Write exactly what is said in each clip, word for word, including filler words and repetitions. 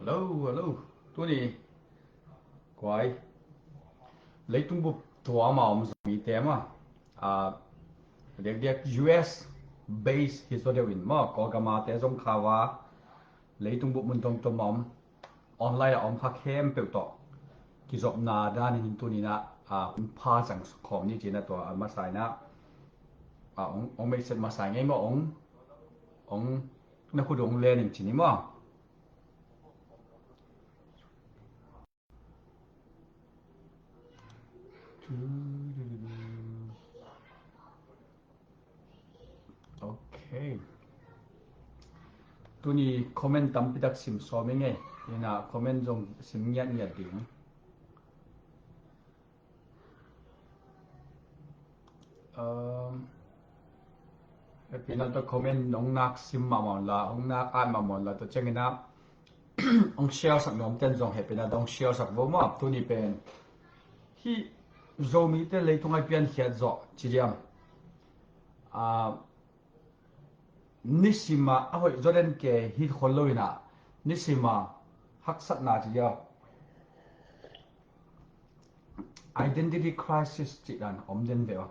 Hello, hello. Tuni kuai leitung bup tuam a om Zomite mah, a, diakdiak U S base hi zaw deuh in maw, Kawlgam a te zong kha va, leitung bup mun tongtong a om, online a om kha khempeuh tawh kizopna dan in tuni in a, a, hun pha zang khawm ni ci-in a, tua a masa in a, a, ong, ong message masa ngei maw, ong, ong na khut ong len in ci ni maw. Ok. Tuni comment tampi tak sim sawm ing ei. Ina comment zong sim ngiatngiat ding. Um, hehpihna tawh comment hong nak sim mahmah un la, hong nak at mahmah un la, tua ciangin a hong share sak nuam ten zong hehpihna tawh hong share sak vo maw. Tuni pen hih Zomite leitung a i piankhiat zawh ci diam. Ah, nisim a a hoih zaw den kei hi khol lo in a, nisim a haksatna ci diam, identity crisis cih dan om den ve aw.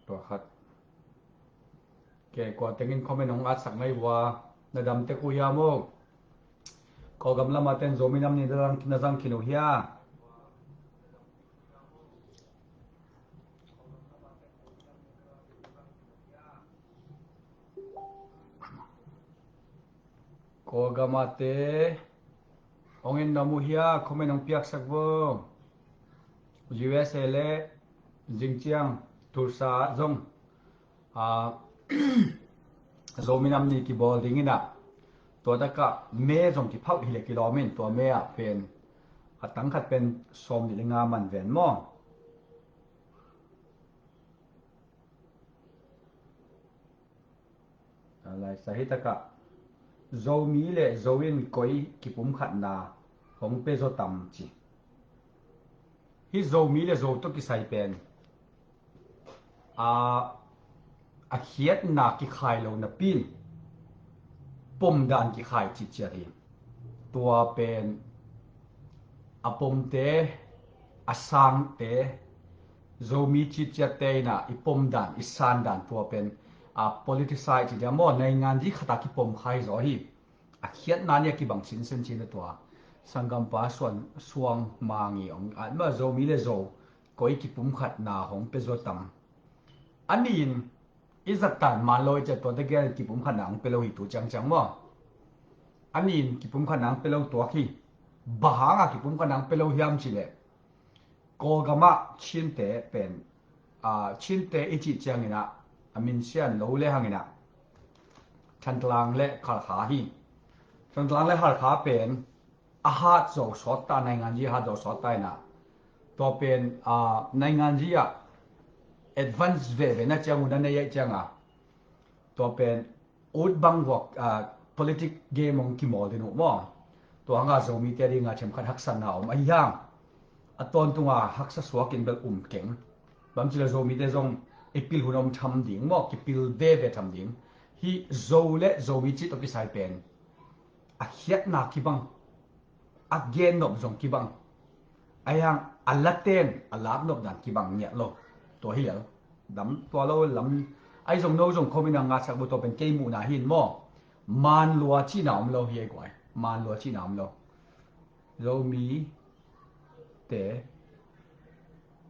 Tua khat. Kei kua tengin comment hong at sak ngei ua, na dam tek uh hiam aw? Kawlgam lam a ten Zomi nam ni na zang, na zang khin uh hia? Kawlgam a te hong en nuam uh hia? Comment hong piak sak vo. U S A le zingciang Tulsa zong, a, Zomi nam ni kibawl ding in a, tua tak a me zong kiphauh hi leh kilawm in, tua me ah pen a tang khat pen sawm nih le nga man ven maw. A, Laisa hi tak a, Zomi le Zo in koi kipumkhatna hong pia zaw tam ci. Hih Zomi le Zo tawh kisai pen, a, a khiatna kikhai lo napi in pomdan kikhai cihciat hi. Tua pen a pomte, a sangte, Zomi cihciatte in a i pomdan, i sandan, tua pen a politicize ci diam maw, nainganzi khat a kipom kha hi zaw hi. A khiatna ni a kibang sinsen ci-in a, tua sanggampa Suan, Suang Mang i hong at mah, Zomi le Zo koi kipumkhatna hong pia zaw tam. A nih in i zat tan man lo i ciah, tua tegel kipumkhatna hong pia lo hi tu ciangciang maw. A nih in kipumkhatna hong pia lo tuak hi. Bang hang a kipumkhatna hong pia lo hiam cih leh, Kawlgam ah Chinte pen, a, Chinte i cih ciangin a, a min sian lo le hangin a, Thantlang le Khalkha hi. Thantlang le Khalkha pen a hat zo sawt ta, nainganzi a hat zo sawt ta in a, tua pen, a, nainganzi ah advance veve na ciang uh na nei ahih ciang a, tua pen ut bang vuak, a, politic game hong kimawl den uh maw. Tua hang a Zomite a ding a themkhat haksatna om ahi hang, a tawntung a haksa suak in bel um keng. Bang ci leh Zomite zong i pil hun om tham ding maw, kipil veve tham ding. Hih Zo le Zomi cih tawh kisai pen a khiatna kibang, a gen nop zong kibang. Ahi hang a laten a lak nop dan kibang ngiat lo. Tua hi lel. Dam tua lo lam. Ahi zong no zong comment a ngat sak bo, tua pen kei muhna hi in maw. Man lua cihna om lo hi ei guai. Man lua cihna om lo. Zomite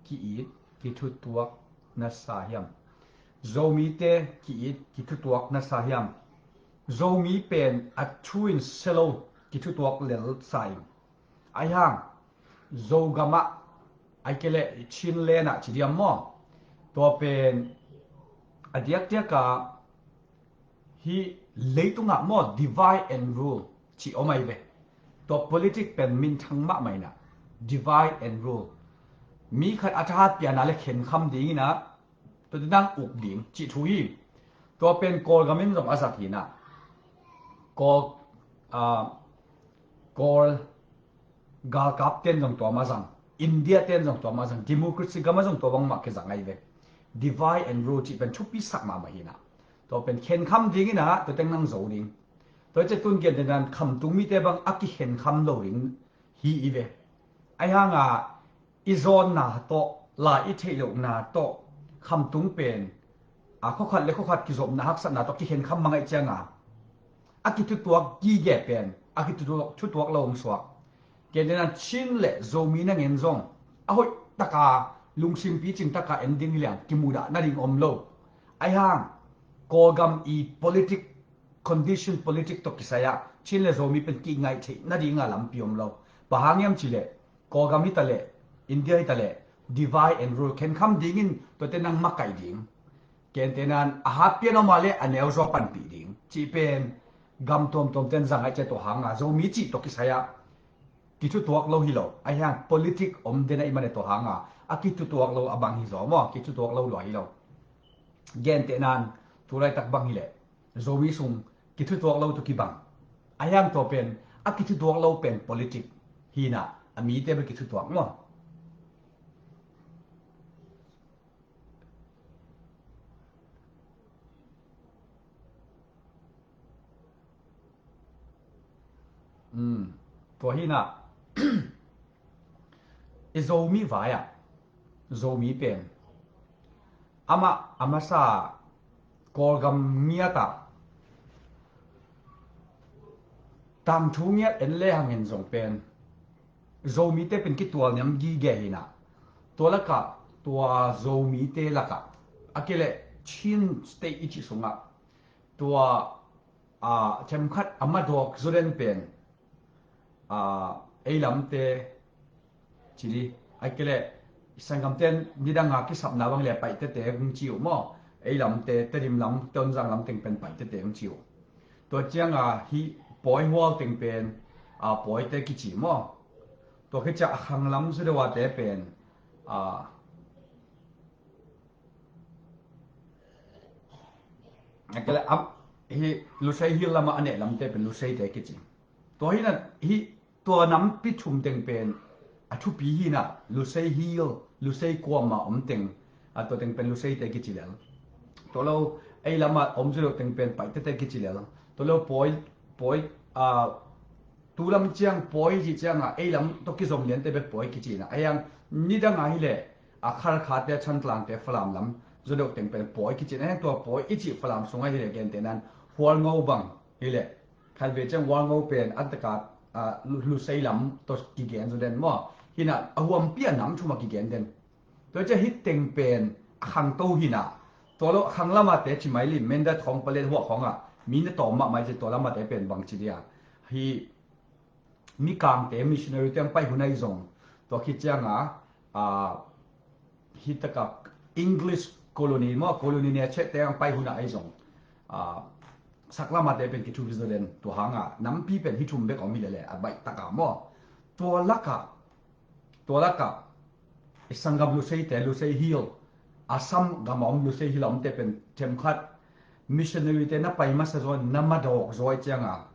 ki-it kithutuak na sa hiam? Zomite ki-it kithutuak na sa hiam? Zomi pen a thu in sia lo, kithutuak lel sa in. Ahi hang Zogam ah, ahih kei leh Chinland ah ci diam maw, tua pen a diakdiak a hih leitung ah maw, divide and rule cih om ahi ve. Tua politic pen minthang mahmah in a, divide and rule. Mi khat a thahat pian a leh khenkham ding in a, tua te nang uk ding cih thu hi. Tua pen Kawlgam in zong a zat hi in a, Kawl, ah, Kawl galkap ten zong tua mah zang, India ten zong tua mah zang, democracy gam ah zong tua bangmah kizang ahi ve. Divide and rule cih pen thupi sak mahmah hi in a, tua pen khenkham ding in a, tua teng nang zo ding. Tua ciah tun gentehna in khamtung mite bang a kikhenkham lo ding hi i ve. Ahi hanga i zawnna tawh, lai i theih lohna tawh, khamtung pen a khuakhat le khuakhat kizopna haksatna tawh kikhenkham mah ngaih cianga a kithutuak gige pen a kithutuak, thutuak lo hong suak. Gentehna in Chin le Zomi na ngen zong a hoih taka lungsim picing taka en ding hi leng kimudah nading om lo. Ahi hang Kawlgam i politic condition, politic tawh kisai-ah Chin le Zomi pen kingaih theih nadinga lampi om lo. Bang hang hiam cihleh Kawlgam hitaleh, India hitaleh, divide and rule, khenkham dingin tuate nang makaih ding. Gentehna in a hat pian om a le a neu zaw panpih ding cih pen gam tuamtuamte in zang ngaih ciah. Tua hanga Zomi cih tawh kisai-ah kithutuak lo hi lo. Ahi hang politic om den ahih manin tua hanga a kithutuak lo a bang hi zaw maw, kithutuak lo lua hi lo. Gentehna in tulaitak bang hileh Zomi sung kithutuak lo tawh kibang. Ahi hang tua pen a kithutuak lo pen politic hi-in a mite bel kithutuak maw. Um, tua hi-in a i Zomi vai-ah Zomi pen amah a masa Kawlgam ngiatah tangthu ngiat en le hangin zong pen Zomite pen kitualniam gige hi-in a, tua lakah tua Zomite lakah a kileh Chin State i cih sungah tua a themkhat a madawk zaw den pen a ei lamte ci dih, a kileh sanggamte in nidanga kisapna bang le Paite te hong ci uh maw. Ei lamte, Tedim lam, Tonzang lam teng pen Paite te hong ci uh. Tua cianga hih Pawi hual teng pen a Pawite kici maw. Tua khit ciah a khanglam zaw deuhate pen a a kileh am, hih Lusei Hill lamah a neh lamte pen Luseite kici. Tua hi-in a hih tua nampi thum teng pen a thupi hi-in a Lusei Hill, Lusei kuama om teng a tua teng pen Luseite kici lel. Tua lo ei lamah om zaw deuh teng pen Paite te kici lel. Tua lo Pawi, Pawi a tu lam ciang Pawi cih cianga ei lam tawh kizom liante bek Pawi kici-in a, ahi hang nidanga hileh a Kharkhate, Chantlangte, Falam lam zaw deuh teng pen Pawi kici-in a, ahi hang tua Pawi i cih Falam sungah hileh gentehna in Hualngo bang hileh khatvei ciang Hualngo pen a taka a Lu-, Lusei lam tawh kigen zaw den maw. Hi-in a a huampi a nam thum a kigen den. Tua ciah hih teng pen a khangto hi-in a, tua lo a khanglamate ci mai leh Mindat khawng, Palen, Huak khawngah mi na tawm mahmah i ci, tua lamate pen bang ci dia, hih Mikangte, missionary te hong pai hun ahi zong, tua khit cianga a hih taka English colony maw, colony ne chehte hong pai hun ah ahi zong a saklamate pen kithupi zaw den. Tua hanga nampi pen hih thum bek om hi lele a baih taka maw. Tua lakah Tua lakah i sanggam Luseite, Lusei Hill, Assam gam a om Lusei Hill a omte pen themkhat missionary te na pai masa zaw, na madawk zaw i cianga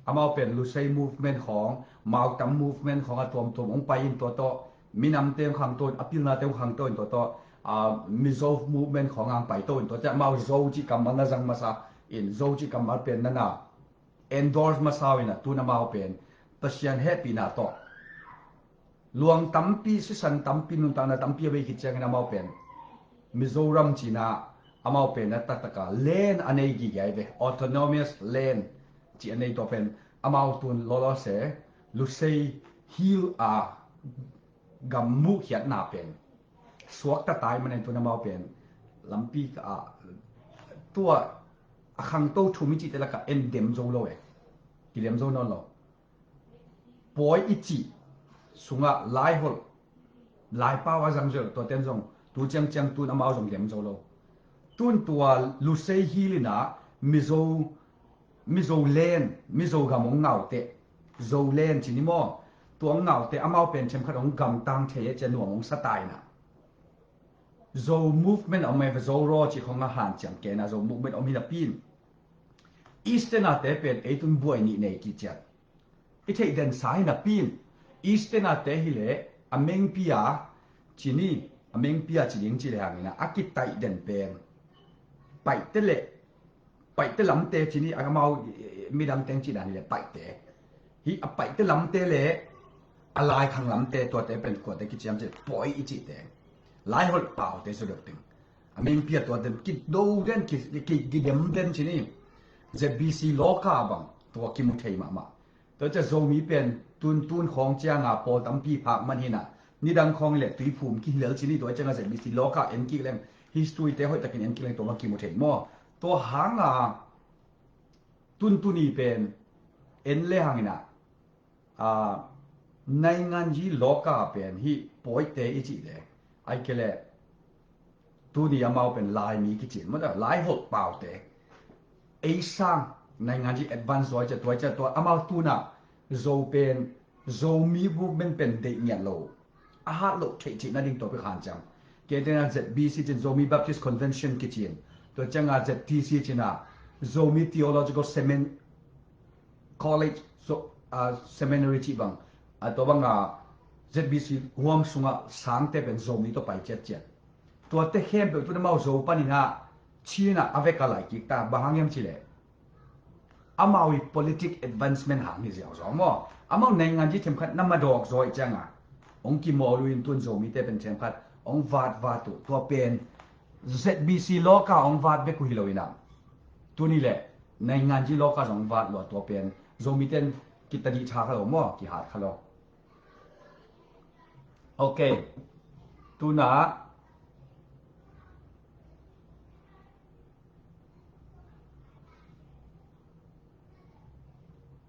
amau pen Lusei movement khawng, Mautam movement khawng a tuamtuam hong pai in tua tawh minamte hong khangto in, a pilnate hong khangto in tua tawh a Mizo movement khawng hong paito in tua ciah amau Zo cih kammal na zang masa in Zo cih kammal pen na na endorse masa uh in a tun amau pen Pasian hehpihna tawh luang tampi, sisan tampi, nuntakna tampi a bei khit ciangin amau pen Mizoram cihna amau pen a taktaka land a nei gige hi ve, autonomous land cih a nei tua pen amau tun lawlawse Lusei Hill a gam muhkhiatna pen suakta tai manin tun amau pen lampi ka a tua a khangto thum i cihte lakah en dem zo lo e. Kidem zo nawn lo. Pawi i cih sungah Laiholh, Laipau a zang zo lo, tua ten zong tu ciangciang tun amau zong dem zo lo. Tun tua Lusei Hill in a Mizo, Mizo land, Mizo gam hong ngaute, Zo land ci ni maw? Tua hong ngaute amau pen themkhat hong gamtang thei e ci a nuam hong sa ta in a Zo movement a om e, Zo raw cih khawng a hanciam kei in a Zo movement a om hi napi in Eastern-ate pen ei tun buai nih nei kiciat i theih den sa hi napi in Eastern-ate hileh a mengpi a ci ni, a mengpi a ci ding ci le hangin a a kitaih den pen Paite le Paite lamte ci ni, amau midang teng cih dan hi le paihte. Hih a paihte lamte le a laikhang lamte tuate pen kuate kiciam cih pawi i cihte. Laiholh paute sudot ding. A mengpi a tuate kido den, ki, ki, kidem den cih ni. Z B C lawka bang tua kimu thei mahmah. Tua ciang Zomi pen tuntun khawng cianga pawl tampi phak man hinah nidang khawng le tuiphum kihilel cih ni. Tua cianga Z B C lawka en kik leng, history te hoih takin en kik leng tua bang kimu thei maw? Tua hanga tuntuni pen en le hanginah, a, nainganji lawka pen hih pawite i cih le, ai ke le tuni amau pen Laimi kicin maw, Laiholh paute. Ei sang nainganji advance zaw i cia tua i cia tua amau tunah Zo pen, Zomi movement pen deih ngiat lo, a hat loh theih cih nading tua pi khan ciang. Kei tena Z B C cin, Zomi Baptist Convention kicin. Tua cianga Z T C cina Zomi Theological Semin-, College, so, a, Seminary cih bang. A tua banga Z B C huam sunga sangte pen Zomi tua pai ciatciat. Tuate khempeuh tuna mau Zo paninah Chinah a veka lai kik ta, bang hang hiam cih leh amau i politic advancement hang hi ziau zaw maw? Amau nainganji themkhat na madawk zaw i cianga hong kimawl uh in tun Zomite pen themkhat hong vatvat uh. Tua pen Z B C lawka hong vat bek uh hi lo inah tuni le nainganji lawka zong vat lua. Tua pen Zomite in kitadih tha kha lo maw, kihat kha lo. Ok. Tuna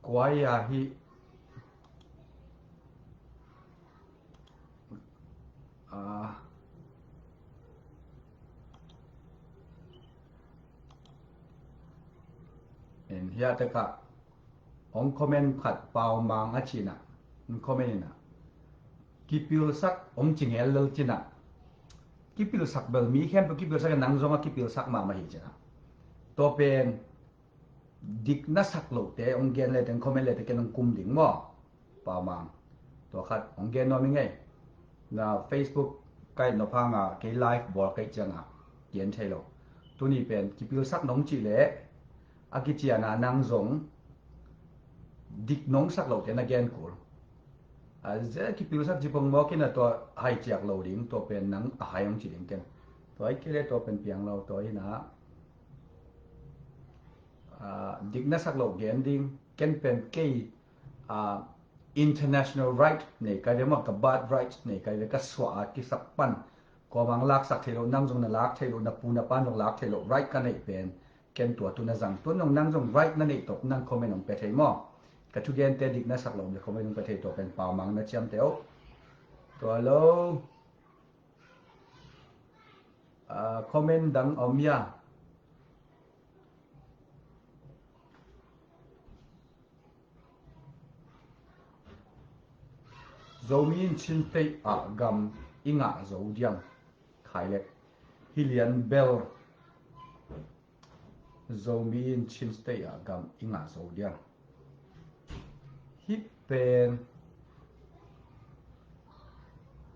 kuai ahi, a, en hiate ka hong comment khat Pau Mang a cinah hong comment inah kipilsak hong cingel lel cinah. Kipilsak bel mi khempeuh kipilsak, nang zong a kipilsak mahmah hi cinah. Tua pen dik na sak lohte hong gen lete, hong comment lete ken hong kum ding maw? Pau Mang. Tua khat hong gen nuam i ngei. Na Facebook kaih nop hanga kei live bawl kaih cianga gen thei lo. Tuni pen kipilsak nong cih leh a kiciana nang zong dik nong sak lohte na gen kul. A ze kipilsak cipong mawk inah tua hai ciak lo ding, tua pen nang a hai hong ci ding ken. Tua i kei le tua pen piang lo, tua inah, a, dik na sak lo gen ding, ken pen kei, a, international right nei kai ve maw, ka birth right nei kai ve, ka suah a kisak pan. Kuamang laksak thei lo, nang zong na lak thei lo, na pu na pa zong lak thei lo, right ka neih pen ken tua tu na zang. Tun zong nang zong right na neih tawh nang comment hong pia thei maw? Ka thugente dik na sak lo le comment hong pia thei, tua pen Pau Mang na ciamteh uh. Tua lo. A, comment dang om hia? Zomi in Chin State ah gam i ngah zo diam? Khai lek. Hi lian bel. Zomi in Chin State ah gam i ngah zo diam? Hi pen,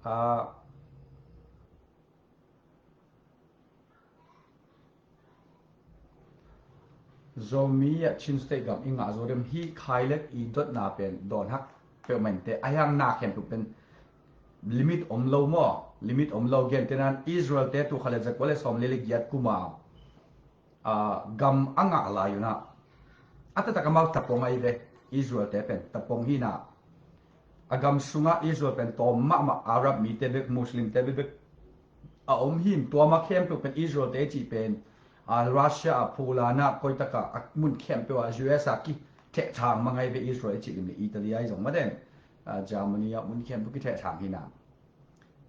a, Zomi ah Chin State gam i ngah zo diam? Hi khai lek i dotna pen dawn hak peuhmah inte, a hiang na khempeuh pen limit om lo maw? Limit om lo. Gentehna in Israel te tul khat le za kua le sawm le le giat kuma, a, gam a ngah lai unah a taktak amau tapong ahi ve. Israel te pen tapong hinah a gam sungah Israel pen tawm mahmah, Arab mite bek, Muslim te bek a om hin, tua mah khempeuh pen Israel te cih pen, a, Russia ah, Poland ah, koitakah a mun khempeuh ah, U S a kithehthang mang ahi ve. Israel cih lim le Italy ahi zong maden, a, Germany ah mun khempeuh kithehthang hinah.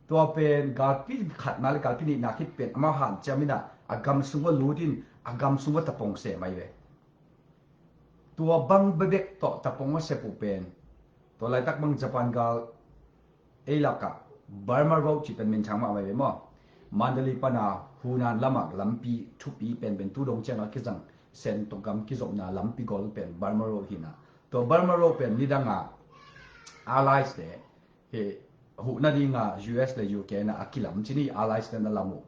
Tua pen galpi khatna le galpi nihna khit pen amau hanciam inah a gam sung uh lut in a gam sung uh tapong sem ahi ve. Tua bang bebek tawh tapong a sep uh pen, tua laitak bang Japan gal ei lakah Burma Road cih pen minthang mahmah ve maw? Mandalay pana Hunan lamah lampi thupi penpen tu dong ciangah kizang, Sen tawh gam kizopna lampi gol pen Burma Road hinah. Tua Burma Road pen nidanga allies te hi huh nadinga U S le U K na a kilam cih ni, allies te na lam uh.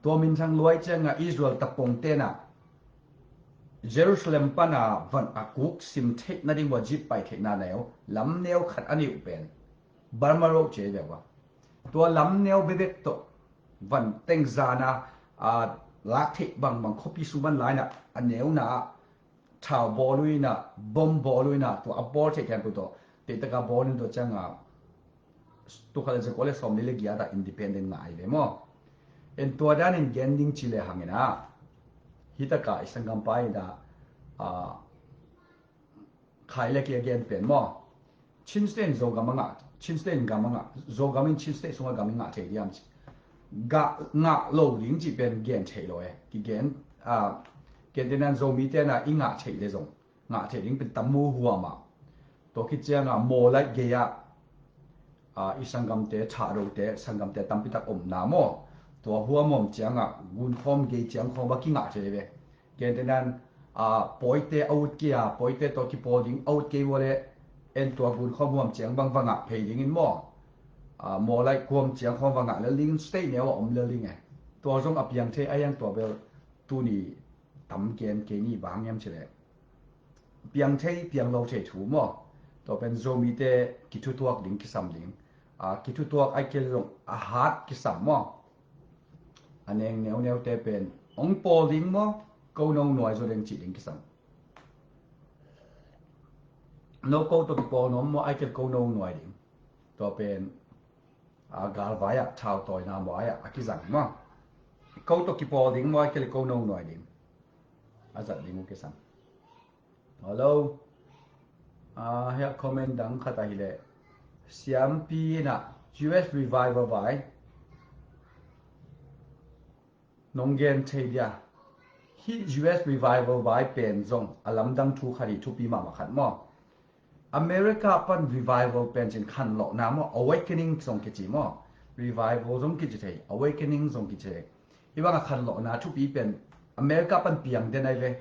Tua minthang luai cianga Israel tapong tena Jerusalem pana van a kuk sim theih nading ua jeep pai theihna neu lam neu khat a nih uh pen Burma Road ci ei ve ua. Tua lam neu bebek tawh van teng zana a lak theih bangbang khuapi sung van laina a neuna ah thau bawl uh ina, bom bawl uh ina, tua a bawl theih khempeuh tawh teitaka bawl in tua cianga tul khat le zakua le sawmli le giat ah independent ngah ai ve maw? En tua danin gen ding ci le hangin ah, hi taka i sanggampa in ah, ah, khai le kia gen pen maw? Chin State in Zogam a ngah, Chin State in gam a ngah, Zogam in Chin State sungah gam i ngah thei diam ci. Gah ngah lo ding ci pen gen thei lo e. Kigen, ah, gen tenan Zomite na i ngah thei le zong ngah thei ding pen tam mu huam ah. Tua khit cianga mawlaih gei ah, ah, i sanggamte, thahdote, sanggamte tampi tak omna maw? Tua huam om cianga gunkhawm gei ciang khawng va kingah thei ve. Gen tenan, ah, pawite a ut kei a, pawite tawh kipawl ding a ut kei ua le en tua gunkhawm huam ciang bang va ngah phei dingin maw? Ah, mawlaih kuam ciang khawng va ngah lel dingin state neu a om lel ding e. Tua zong a piang thei a hiang tua bel tuni tam gen kei ni bang em ci le. Piang thei, piang lo thei thu maw? Tua pen Zomite kithutuak ding kisam ding. Ah, kithutuak ai kei zong a hat kisam maw? A neng neuneute pen hong pawl ding maw? Ko no nuai zo ding cih ding kisam. No ko tawh kipawl nuam maw? Ai kei ko no nuai ding. Tua pen a galvai ah, thautawina vai ah a kizang maw? Ko tawh kipawl ding maw? Ai kei ko no nuai ding. A zat ding uh kisam. Hello. Ah, hiah comment dang khat ahileh Siampi inah U S Revival vai nong gen thei dia. Hih U S Revival vai pen zong a lamdang thu khat hi, thupi mahmah khat maw? America pan Revival pen cin khanlawhna maw, Awakening zong kici maw? Revival zong kici thei, Awakening zong kici thei. Hih banga khanlawhna thupi pen America pan piang den ai ve.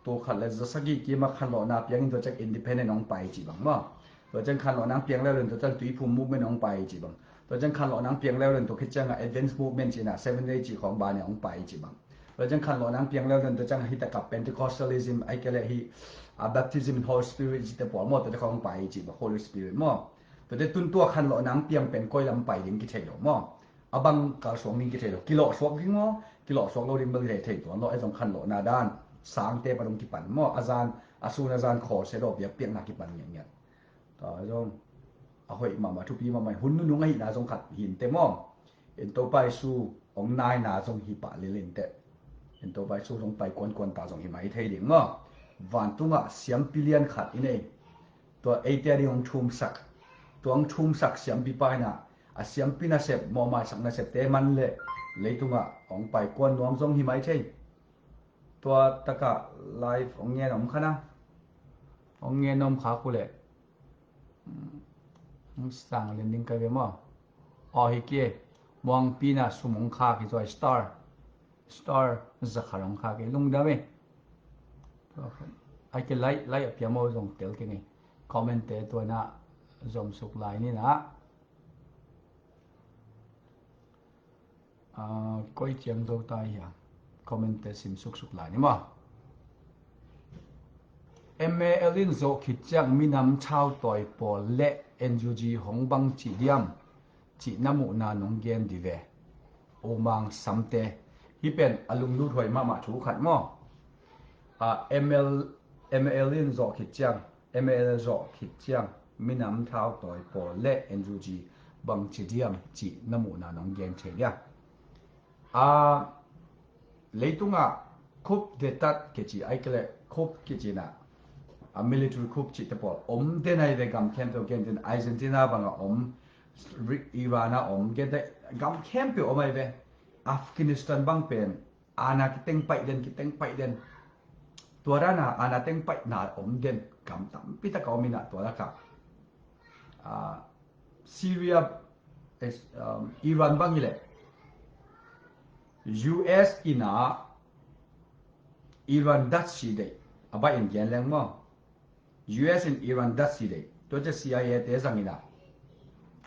Tul khat le za sagih kim a khanlawhna piangin tua ciang independent hong pai cih bang maw? Tua ciang khanlawhna piang leuleu in tua ciang Tuiphum movement hong pai cih bang. Tua ciang khanlawhna piang leuleu in tua khit cianga Advent movement cihna, Seventh Day cih khawng bang in hong pai cih bang. Tua ciang khanlawhna piang leuleu in tua ciang hih takah Pentecostalism, ai kei leh hih, a, baptism in Holy Spirit cihte pawl maw, tuate khawng hong pai cih bang, Holy Spirit maw? Tuate tun tua khanlawhna piang pen koi lam pai ding kithei lo maw? A bang kalsuang ding kithei lo. Kilawhsuak ding maw? Kilawhsuak lo ding bang kithei thei tuan lo. Ai zong khanlawhna dan sangte pan hong kipan maw? A zan, a sun a zan khawl se lo, biakpiakna kipan ngiatngiat. Tua zong a hoih mahmah, thupi mahmah, hun nunung ahihna zong khat hi inteh maw? En Topa Jesu hong naina zong hi pah lel inteh. En Topa Jesu zong pai kuankuan ta zong hi mai thei ding maw? Vantungah siampi lian khat i nei. Tua eite a ding hong thumsak, tua hong thumsak siampipa inah a siampi nasep, mawhmaisak nasepte man leh leitungah hong pai kuan nuam zong hi mai thei. Tua takah live hong ngen om kha na. Hong ngen om kha ku leh hong sang lian ding kai ve maw? Aw hi kei. Muangpi na sum hong kha kei, tua star. Star zakhat hong kha kei, lungdam e. Ai kei lai, lai a piam aw zong tel kei ni. Comment te tua na zom suk lai ni na. Ah, koi ciang zo ta hia? Comment te sim suksuk lai ni maw? M A L in zawh khit ciang minam thau tawi pawl le N U G hong bang cih diam? Cih na muhna nong gen di ve. U Mang Samte, hih pen a lunglut huai mahmah thu khat maw? Ah, M L, M L in zawh khit ciang, M L zawh khit ciang minam thau tawi pawl le N U G bang ci diam cih na muhna nong gen thei dia. Ah, leitungah coup d'etat kici ai kei leh coup kici na, a military coup cihte pawl om den ai ve, gam khempeuh gen den, Argentina bangah om, Iran ah om, gen te gam khempeuh om ai ve. Afghanistan bang pen ana kiteng paih den, kiteng paih den. Tua dana ana teng paihna om den gam tampi taka om inah tua lakah, ah, Syria, eh, um, Iran bang hileh U S inah Iran datsi deih a baih in gen leng maw? U S in Iran datsi deih, tua cia C I A te zang inah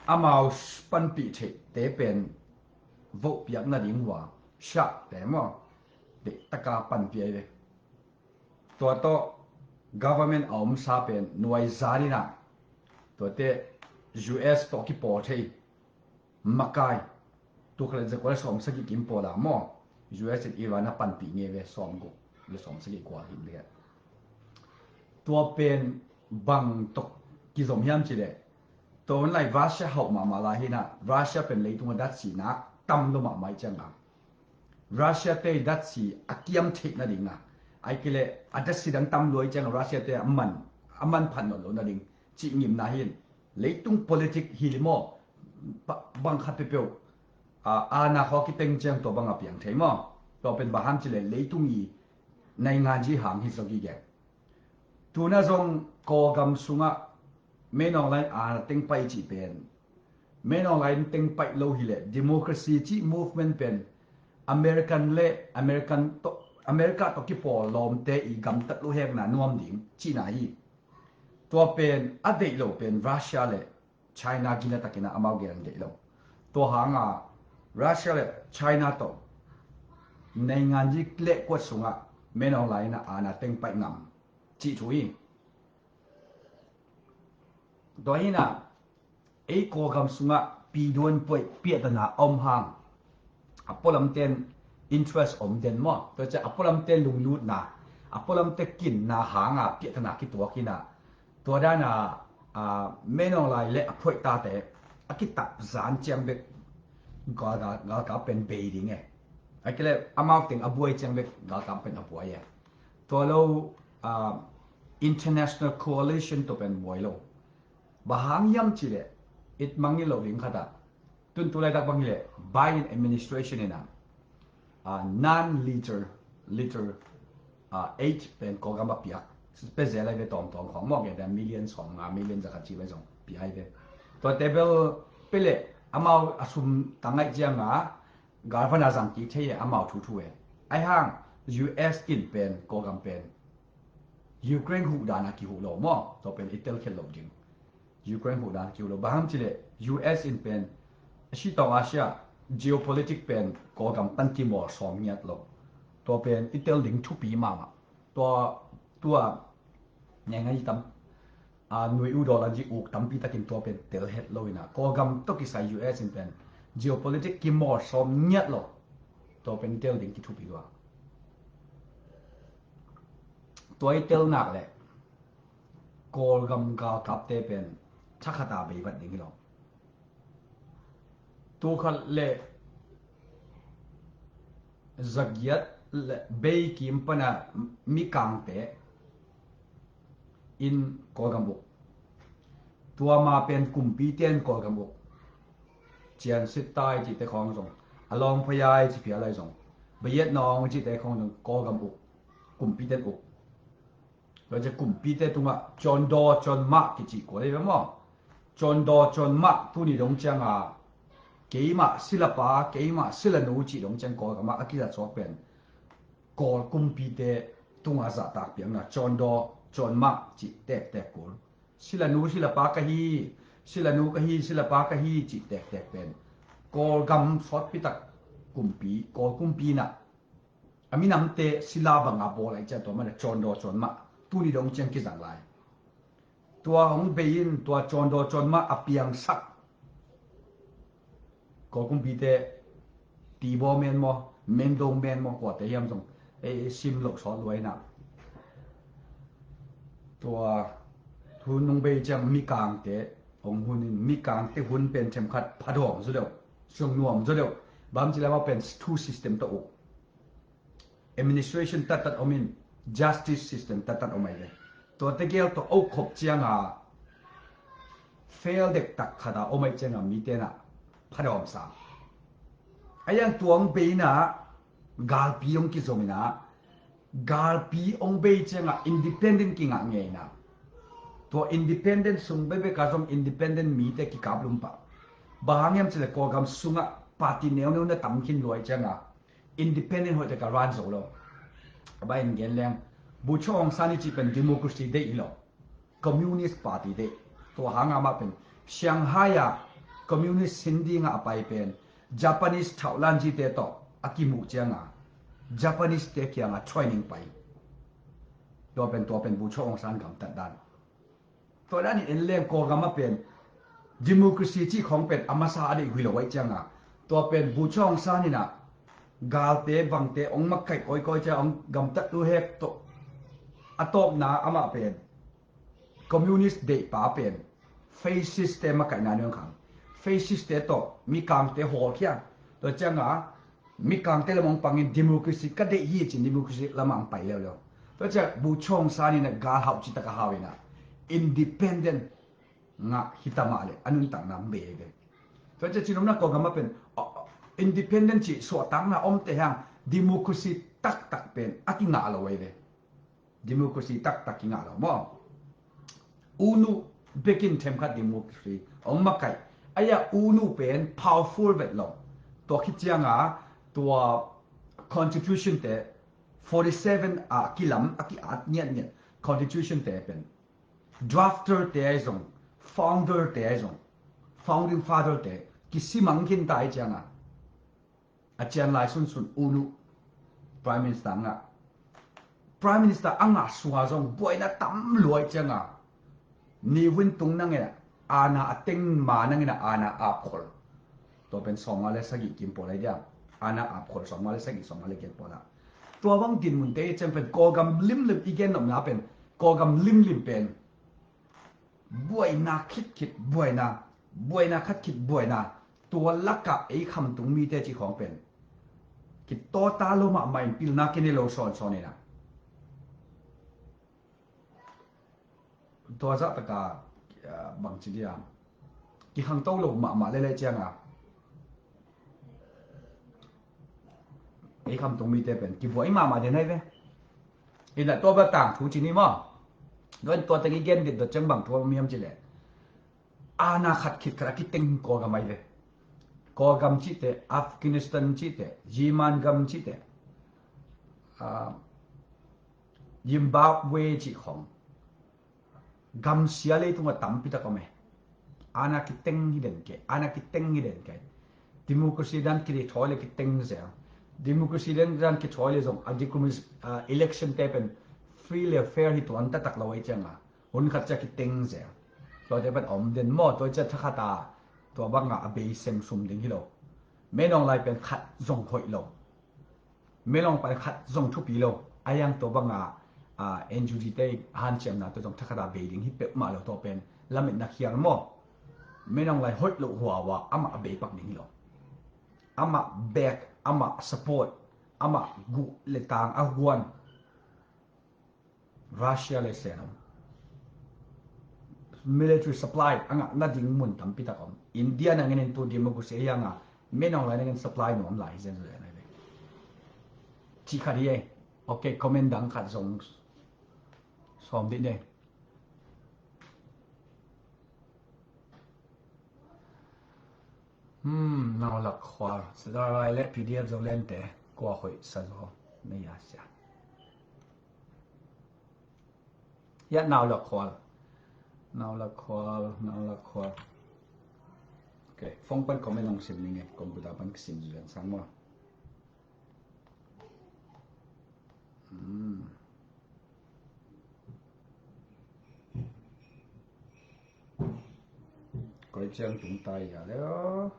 amau panpih theihte pen vohpiak nading hua Shah te maw? Deih taka panpih ai ve. Tua tawh government a omsa pen nuaizan inah tuate U S tawh kipawl thei makai, tukhalin zakua le sawmsagih kim pawl a maw, U S in Iran a panpih ngei ve, sawmguk le sawmsagih kua him lian. Tua pen bang tawh kizom hiam cileh, tua hun lai Russia hauh mahmah lai hinah, Russia pen leitungah datsihna tam lo mahmah i cianga, Russia te datsih a kiam theih nadinga, ai kile a datsih dang tam lo i cianga Russia te a man a man phat nawn lo nading cih ngimna hin, leitung politic hi limaw, bang khat peuhpeuh a na khaw kiteng ciang tua bang a piang thei maw? Tua pen bang ham cileh leitung i naingan ji hang hi zong i gen. Tuna zong Kawlgam sungah Min Aung Hlaing a teng paih cih pen, Min Aung Hlaing teng paih lo hileh democracy cih movement pen American le American tawh, America tawh kipawl lawmte i gamtat lo hekna nuam ding cihna hi. Tua pen a deih lo pen Russia le China gina takin a amau gen deih lo. Tua hanga Russia le China tawh naingan ji leh kuat sungah Min Aung Hlaing a na teng paih ngam cih thu hi. Tua hinah ei Kawlgam sungah piduan puai piahtana a om hang a pualamten interest om den maw? Tua ciah a pualamte lunglutna, a pualamte kinna hanga piahtana kituak hinah, tua dana Min Aung Hlaing le a phuaitate a kitap zan ciang bek galkap pen bei ding e. A kile amau teng a buai ciang bek galkap pen a buai e. Tua lo international coalition tua pen buai lo. Bang hang hiam cileh it mangngilh lo ding khatah, tun tu laitak bang hileh Biden administration inah non-lethal, lethal aid pen Kawlgam a piak, pia zel lai ve tawmtawm khawng mawk e, million sawmnga, million zakhat ci vai zong pia ai ve. Tua table peleh amau a sum tangaih cianga galvan a zang kik thei e, amau thuthu e. Ai hang U S in pen Kawlgam pen Ukraine huhdana kihuh lo maw? Tua pen i telkhiat lo ding. Ukraine huhdana kihuh lo. Bang ham cileh U S in pen a sitawng Asia geopolitic pen Kawlgam pan kimawl sawm ngiat lo. Tua pen i tel ding thupi mahmah. Tua tua ngai ngai tam a nui u daw lan ji uk tampi takin tua pen tel het lo inah Kawlgam tawh kisai U S in pen geopolitic kimawl sawm ngiat lo. Tua pen tel ding kithupi lua. Tua i tel nak le Kawlgam galkapte pen thakhata beibat ding hi lo. Tukhat le zagiat le bei kim pana mikangte in Kawlgam uk. Tua ma pen kumpite in Kawlgam uk. Cian sit tai cihte khawng zong, a lawng phayai ci phial lai zong, bayet nawng cihte khawng zong Kawlgam uk. Kumpite in uk. Tua ciah kumpite tungah cawndaw cawnmah kicih kua lei ve maw? Cawndaw cawnmah tuni dong cianga keimah silapa, keimah silanu cih dong ciang Kawlgamah a kizat suak pen Kawl kumpite tungah zahtak piakna cawndaw cawnmah cih tektek kul. Silanu silapa ka hi, silanu ka hi, silapa ka hi cih tektek pen Kawlgam sawtpitak kumpi, Kawl kumpi inah a minamte sila banga bawl ahi ciah tua mana cawndaw cawnmah tuni dong ciang kizang lai. Tua hong bei in tua cawndaw cawnmah a piangsak Kawl kumpite Tibaw men maw, Mengdong men maw, kuate hiam zong ei sim loh sawt luaina. Tua hun hong bei ciang mikangte hong hun in, mikangte hun pen themkhat phadawm zaw deuh, sung nuam zaw deuh. Bang ci lama pen two system tawh uh administration tattat om in, justice system tattat om ahi ve. Tua tegel tawh a ukkhop cianga fail dektak khata om ahi cianga mite na phadawm sa. Ahi ang tua hong bei ina galpi hong kizom ina, galpi hong bei cianga independent kingah ngei ina, tua independent sung bekbek a zong independent mite kikaplum pah. Bang hang hiam cile Kawlgam sungah party neuneu na tam khin luai cianga independent hoih taka run zo lo. A bai in gen leng, Bogyoke Aung San i cih pen democracy deih hi lo, Communist Party deih. Tua hanga mah pen Shanghai a communist sin dinga a pai pen Japanese thauhlanzite tawh a kimuh cianga Japanese te kianga training pai. Tua pen, tua pen Bogyoke Aung San gamtat dan. Tua dan in en leng Kawlgam ah pen democracy cih khawng pen a masa a deih uh hi lo ahih ciangin, tua pen Bogyoke Aung San in ah galte bangte hong makaih kawikawi ciang hong gamtat uh hek tawh, a tawpna amah pen communist deihpa pen fascist te makaihna nung khang, fascist te tawh mikangte hawlkhia. Tua ciangin mikangte lam hong pangin democracy ka deih hi ci-in democracy lamah hong pai leuleu. Tua ciang Bogyoke Aung San in ah gal hau cih tak a hau in ah independent ngah hi ta mah leh a nuntakna bei ve. Tua ciang cih nopna Kawlgam ah pen, uh, independent cih suahtakna om teh hang democracy taktak pen a kingah lo ahi ve. Democracy taktak kingah lo maw. U Nu bekin themkhat democracy hong makaih. Ahi a U Nu pen powerful vet lo. Tua khit ciangin tua constitution te forty seven a kilam a ki-at ngiatngiat constitution te pen drafter te ahi zong, founder te ahi zong, founding father te kisimang khin ta ahih ciangin a cian lai sunsun U Nu Prime Minister a ngah. Prime Minister a ngah sungah zong buaina tam lua ahih ciangin ni win tung nangin ah aana a teng ma nangin ah aana apkhol. Tua pen sawmnga le sagih kim pawl ahi dia. Aana apkhol sawmnga le sagih, sawmnga le giat pawl ah. Tua bang dinmunte i ciang pen Kawlgam limlim i gen nopna pen Kawlgam limlim pen buaina khit khit buaina, buaina khat khit buaina, tua lakah ei khamtung mite cih khawng pen kitawta lo mahmah in pilna kinei lo sawnsawn in ah. Tua zah taka, ah, bangci dia kikhangto lo mahmah lele ciangin ei khamtung mite pen kibuai mahmah den ahi ve. Ina tua bel tangthu ci ni maw. Tua in tua teng i gen dit dot ciang bang thu a om hiam cih leh aana khat khit khat a kiteng Kawlgam ahi ve. Kawlgam cih teh, Afghanistan cih teh, Yemen gam cih teh, ah, Zimbabwe cih khawng. Gam sia leitung ah tampi tak om e. Aana kiteng hi den kei, aana kiteng hi den kei. Democracy dan kithawi le kiteng zel. Democracy dan, dan kithawi le zong a democracy, ah, election te pen free le fair hi tuan taktak lo ahih ciangin hun khat ciang kiteng zel. Tuate pen a om den maw, tua ciang thakhat a tua bangin a bei sem sum ding hi lo. Min Aung Hlaing pen khat zong hoih lo. Min Aung Hlaing pen khat zong thupi lo. A yang tua bangin, ah, N U G te hanciamna tua zong thakhat a bei ding hi peuhmah lo, tua pen lametna khial maw. Min Aung Hlaing hoih lo huaua amah a bei pak ding hi lo. Amah back, amah support, amah guh le tang a guan Russia le sen om. Military supply a ngah nading mun tampi tak om. India nangin in tu democracy a hiang a, Min Aung Hlaing nangin supply nuam lai hi zen zen ahi ve. Cih khat hi e. Ok, comment dang khat zong sawm dih ne. Hmm, Naulak Khual. Sadarai le P D F Zoland te kua hoih sa zaw nei a sia. Ya, Naulak Khual. Naulak Khual, Naulak Khual. Ok, phone pan comment hong sim ning e, computer pan kisim zuan sang maw. Hmm. Koi ciang tung tai ya le.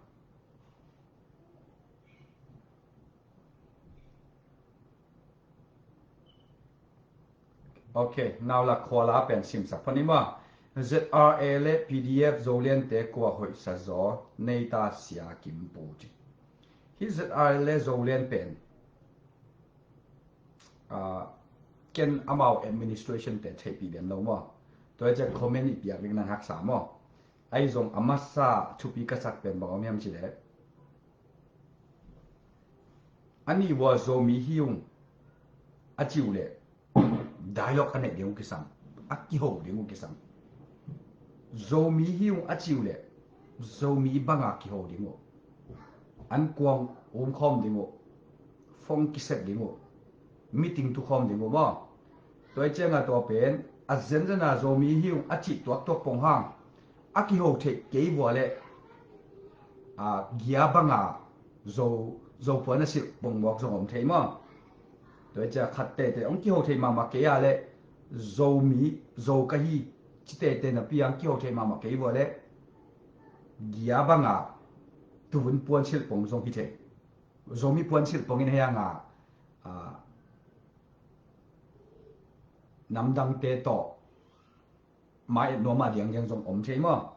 Ok, Naulak Khual a pen simsak pan i maw. Z R A le P D F Zoland te kua hoih sa zaw nei ta sia Kim Pu ci. Hi Z R A le Zoland pen, ah, ken amau administration te theihpih den lo maw. Tua ciang comment i piak ding nan haksa maw. Ahi zong a masa thupi ka sak pen bang om hiam cih leh, a nih ua Zomi hi ung a ci uh leh dialogue a neih ding uh kisam, a kiho ding uh kisam. Zomi hi ung a ci uh leh Zomi banga kiho ding uh, an kuang um khawm ding uh, phone kisep ding uh, meeting tu khawm ding uh maw. Tua i cianga tua pen a zenzen a Zomi hi ung a cih tuaktuak pong hang a kiho theih kei vua leh, a, gia banga Zo, Zopuan a silh pongmawk zong om thei maw. Tua i cia khat tete hong kiho thei mahmah kei a leh Zomi, Zo ka hi, ci teitei napi ang kiho thei mahmah kei vua leh, gia banga tuvun puansilh pong zong hi thei. Zomi puansilh pong in hei anga, a, namdangte tawh mai et nuam a diangdiang zong om thei maw?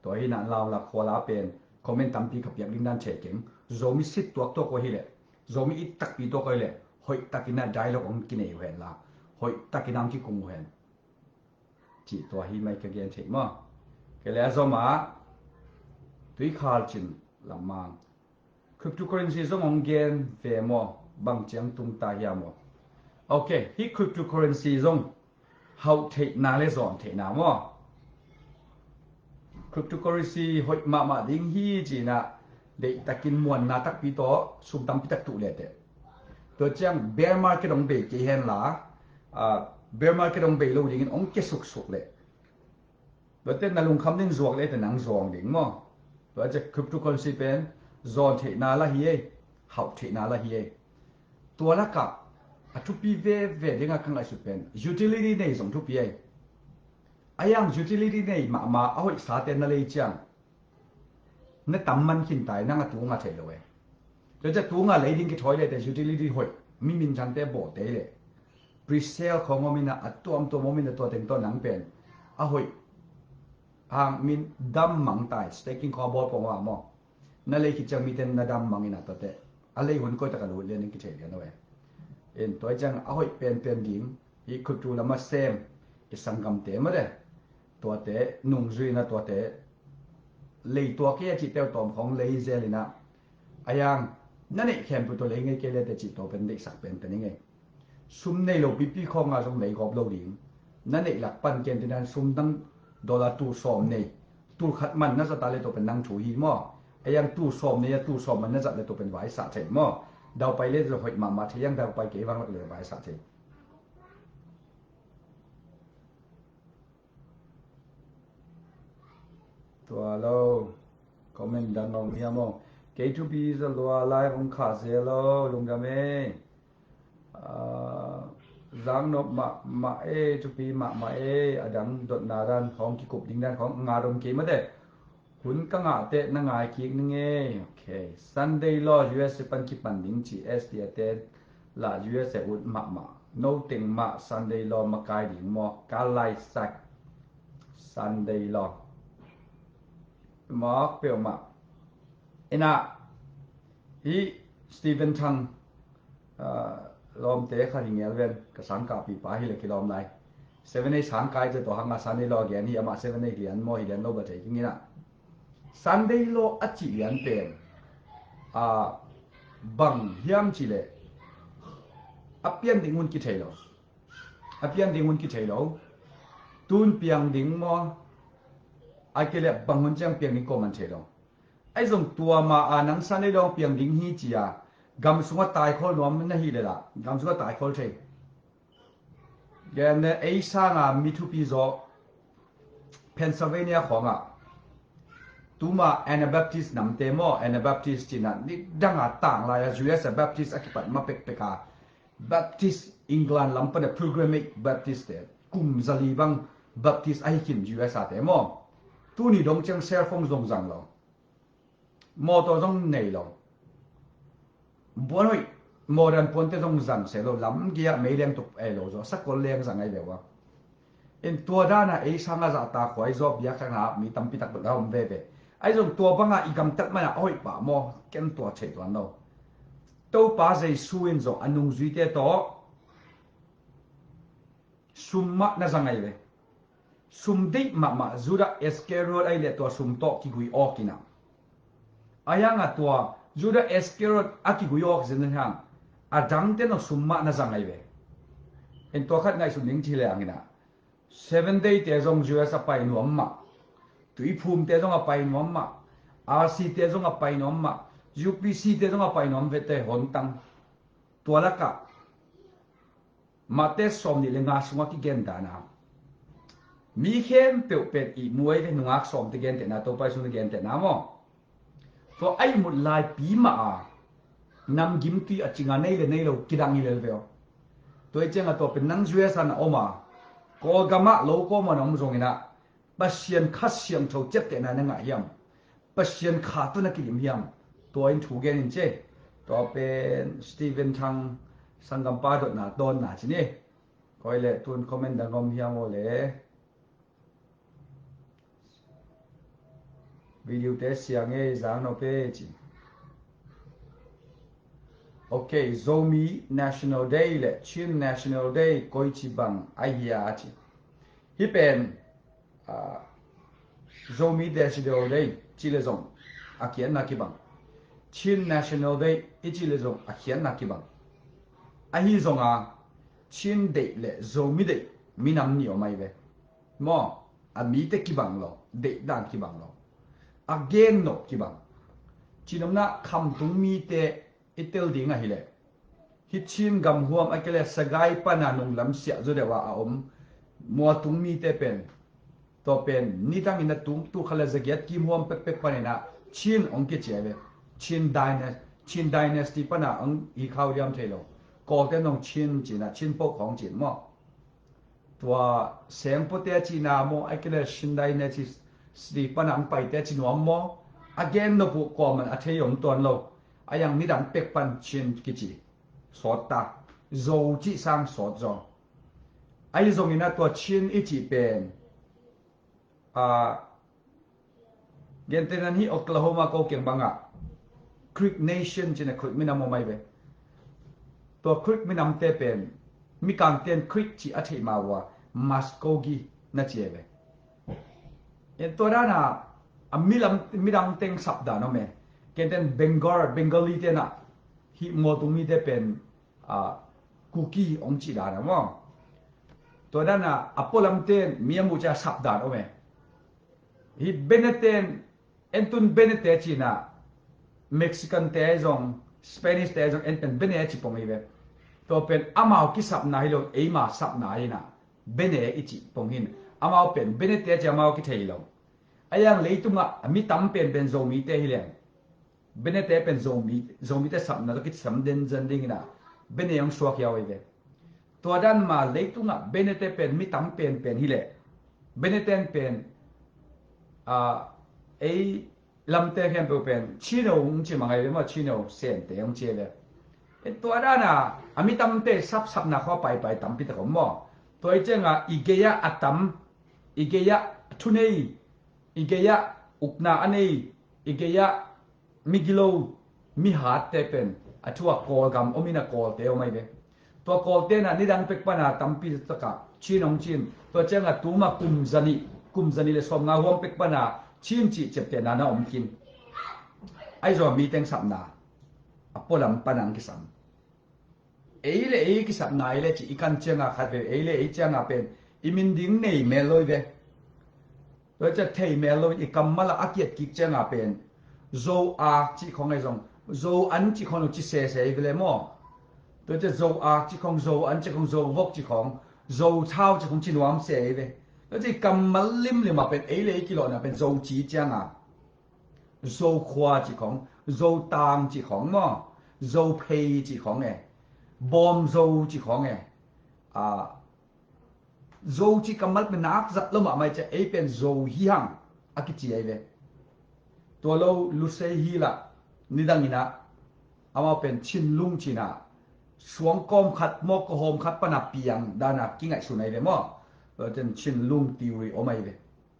Tua hi na, lau la khua la pen comment tampi ka piak ding dan thei keng. Zomi sit tuaktuak uh hi leh, Zomi it takpi tuak uh hi leh, hoih takin a dialogue hong kinei uh hen la, hoih takin a hong kikung uh hen. Cih tua hi mai ka gen thei maw? Kei le a zom a, Tuikhal Cin Lam Mang, cryptocurrency zong hong gen ve maw? Bang ciang tung ta hiam maw? Ok, hih cryptocurrency zong hauh theihna le zawn theihna maw? Cryptocurrency hoih mahmah ding hi ci-in ah, deihtakin muanna takpi tawh sum tampi tak tuh leteh, tua ciang bear market hong bei kei hen la, a, bear market hong bei lo dingin hong kia suksuk leh, tuate na lungkham ding zuak leh te nang zawng ding maw? Tua ciang cryptocurrency pen zawn theihna la hi ei, hauh theihna la hi ei. Tua lakah a thupi veve dingah ka ngaihsut pen utility nei zong thupi ei. A yang utility nei mahmah a hoih sate na lei ciang, na tam man khin tai, nang a tunga thei lo e. Tua ciang tunga lei ding kithawi leh te utility hoih, mi minthangte bawhte leh pre-sale khawng om in ah, a tuamtuam om in ah, tua teng tawh nang pen a hoih hang min dam mang tai, staking khawng a bawl pong ah maw? Na lei khit ciang mite na dam mang in ah, tuate a lei hun koi tak a lut lian in kithei lian uh e. In tua ciang a hoih penpen ding, i khuttu lam a sem i sanggamte mate, tuate nungzui in ah, tuate lei tua kei a cih teu tawm khawng lei zel in ah, a yang na neih khempeuh tawh lei ngei kei leh te cih tua pen deihsak penpen i ngei. Sum nei lo pipi khawng a zong lei gawp lo ding. Na neih lak pan ken te nan sum dang dollar tul sawm nei, tul khat man na zat a leh tua pen nang thu hi maw? A yang tul sawm nei a tul sawm man na zat leh tua pen vaisah thei maw? Daupai leh zong hoih mahmah thei, yang daupai kei vang lak leh vaisah thei. Tua lo, comment dang om hiam aw? Kei thupi za lua lai hong khah zel lo, lungdam e. Ah, zang nop mahmah e, thupi mahmah e, a dang dotna dan hong kikup ding dan khawng nga dong kei mate. Hun ka ngah teh na ngai kik ning e. Ok. Sunday law U S A pan kipan ding ci S T A te la U S A ut mahmah. No teng mah Sunday law makai ding maw? Ka lai sak Sunday law. Mawk peuhmah. Ina hi Stephen Thang, ah, lawmte khat hi ngel ven, ka sangkahpih pa hi le kilawm lai. Seven Day sangkai te tawh hanga Sunday law gen hi, amah Seven Day lian maw hi lian lo ba thei kingina. Sunday law a cih lian pen, ah, bang hiam cih leh a pian ding hun kithei lo. A pian ding hun kithei lo. Tun piang ding maw? A kei leh bang hun ciang piang ding ko man thei lo. Ahi zong tua ma a nang Sunday law piang ding hi ci a, gam sungah taikhol nuam na hi leh lah, gam sungah taikhol thei. Gen ei sanga mi thupi zaw Pennsylvania khawngah tuma Anabaptist namte maw, Anabaptist cina nidanga tang lai a U S a Baptist a kipat ma pekpek a, Baptist England lam pana pilgrimage Baptist te kum zali bang Baptist ahi khin U S a te maw. Tuni dong ciang cell phone zong zang lo. Mawtaw zong nei lo. Buan hoih, modern puante zong zang se lo, lam gia mei leng tuk ei lo zaw, sakol leng zang ei ve ua. In tua dana ei sanga zahta khuai zaw bia kha nga mi tampi tak la om veve. Ahi zong tua banga i gamtat mana a hoih pah maw, ken tua thei tuan lo. Topa Jesu in zong a nungzuite tawh sum mah na zang ahi ve. Sum deih mahmah Judah Iscariot ahi leh tua sum tawh kigui awk ina. A yanga tua Judah Iscariot a kigui awk zin hang a dangte no sum mah na zang ahi ve. In tua khat ngaihsun ding ci le angina. Seven Day te zong U S a pai nuam mah. Tuiphum te zong a pai nuam mah. R C te zong a pai nuam mah. U P C te zong a pai nuam vete hontang. Tua lakah Mate sawm nih le nga sungah kigen dana mi khempeuh pen ihmuai le nungak sawmte gentehna, Topa Jesu na gentehna maw? Tua a ihmut laipi mah a namgimtui a cinga nei le nei lo kidang hi lel ve aw. Tua i cianga tua pen nang U S a na om a, Kawlgam ah lo kawman om zongin ah Pasian Kha Siangtho ciaptehna na ngah hiam? Pasian Kha tawh na kidim hiam? Tua in thu gen in ci. Tua pen Stephen Thang sanggampa dotna dawnna ci ni. Koi le tun comment dang om hiam aw le. Video te siang ei zang no pe ci. Ok, Zomi National Day le Chin National Day koi ci bang a hia ci. Hi pen ah, Zomi National Day ci le zong a khiatna kibang. Chin National Day i ci le zong a khiatna kibang. Ahi zonga Chin deih le Zomi deih minam nih om ai ve. Maw, a mite kibang lo, deih dan kibang lo. A gen nop kibang. Cinomna khamtung mite i tel ding ahileh hi Chin gamhuam a kile Sagai pana nunglam siah zaw deuh a a om mualtung mite pen, tua pen nidangin a tung tu khala zagiat kimhuam pekpek paninah Chin ong kici ai ve. Chin Dyna-, Chin Dynasty pana ong hi khau diam thei lo. Kawlte nong Chin cinah Chin poh khawng cin maw? Tua sengpawte a cihna maw, a kile Chin Dynasty pana ang paite a ci nuam maw? A gen nop uh kawman a thei om tuan lo. A yang nidang pek pan Chin kici sawt ta. Zo cih sang sawt zaw. Ahi zongin a tua Chin i cih pen a Gentenan hi Oklahoma ko keng bangah Creek Nation cina Creek minam om ai ve. Tua Creek minamte pen Mikangten Creek ci a theih ma ua Muskogee na ci ai ve. En tua dana a milam, midang teng sapdan om e. Kenten Bengal, Bengali tena hi mualtung mite pen a Kuki ong cih dana maw? Tua dana a pualamten mi a muh cia sapdan om e. Hi Beneten, entun Benete cina Mexican te zong, Spanish te zong en pen Bene ci pong hi ve. Tua pen amau kisapna hi lo, eima sapna hi na. Bene i ci pong hin. Amau pen Benete ci amau kithei lo. A yang leitungah a mi tam pen pen Zomite hi leng. Benete pen Zomi, Zomite sapna tawh kisam den zan dingina Bene ong suak hiau hi ve. Tua dan ma leitungah Benete pen mi tam pen pen hileh Beneten pen a ei lamte khempeuh pen Chino ong ci mangai ve maw, Chino Sente ong ci ve. Tua dana a mi tamte sapsapna khua paipai tampi tak om maw? Tua i cianga i gei-ah a tam, i gei-ah thunei, i gei-ah ukna a nei, i gei-ah migilo, mihatte pen a thu a Kawlgam om in a Kawlte om ai ve. Tua Kawltena nidang pek pana tampi taka Chin ong cin. Tua cianga tuma kum zanih, kum zanih le sawmnga huam pek pana Chin cih ciaptehna na om kin. Ahi zong a mi teng sapna a pualam pana ang kisam. Ei le ei kisapna ei le ci i kan cianga khat ve, ei le ei cianga pen i min ding nei mel lo i ve. Tua cia thei mel lo i kammal a a kiat kik cianga pen Zo ak ci khong ei zong, Zo an ci khong lo ci sese i ve le maw? Tua cia Zo ak ci khong, Zo an ci khong, Zo vok ci khong, Zo thau ci khong ci nuam se i ve. Tua cia i kammal limlim a pen ei le ei kilawhna pen Zo ci cianga Zo khua ci khong, Zo tang ci khong maw? Zo phei ci khong e. Bawm Zo ci khong e. A, Zo ci kammal pen nak zat lo mahmah i cia ei pen Zo hi hang a kici ai ve. Tua lo lusei hi lah nidang inah amau pen Chin lung cinah suang kawm khat maw, kawhawm khat pana piang dana kingaihsun ai ve maw? Tua cian Chin lung theory om ai ve.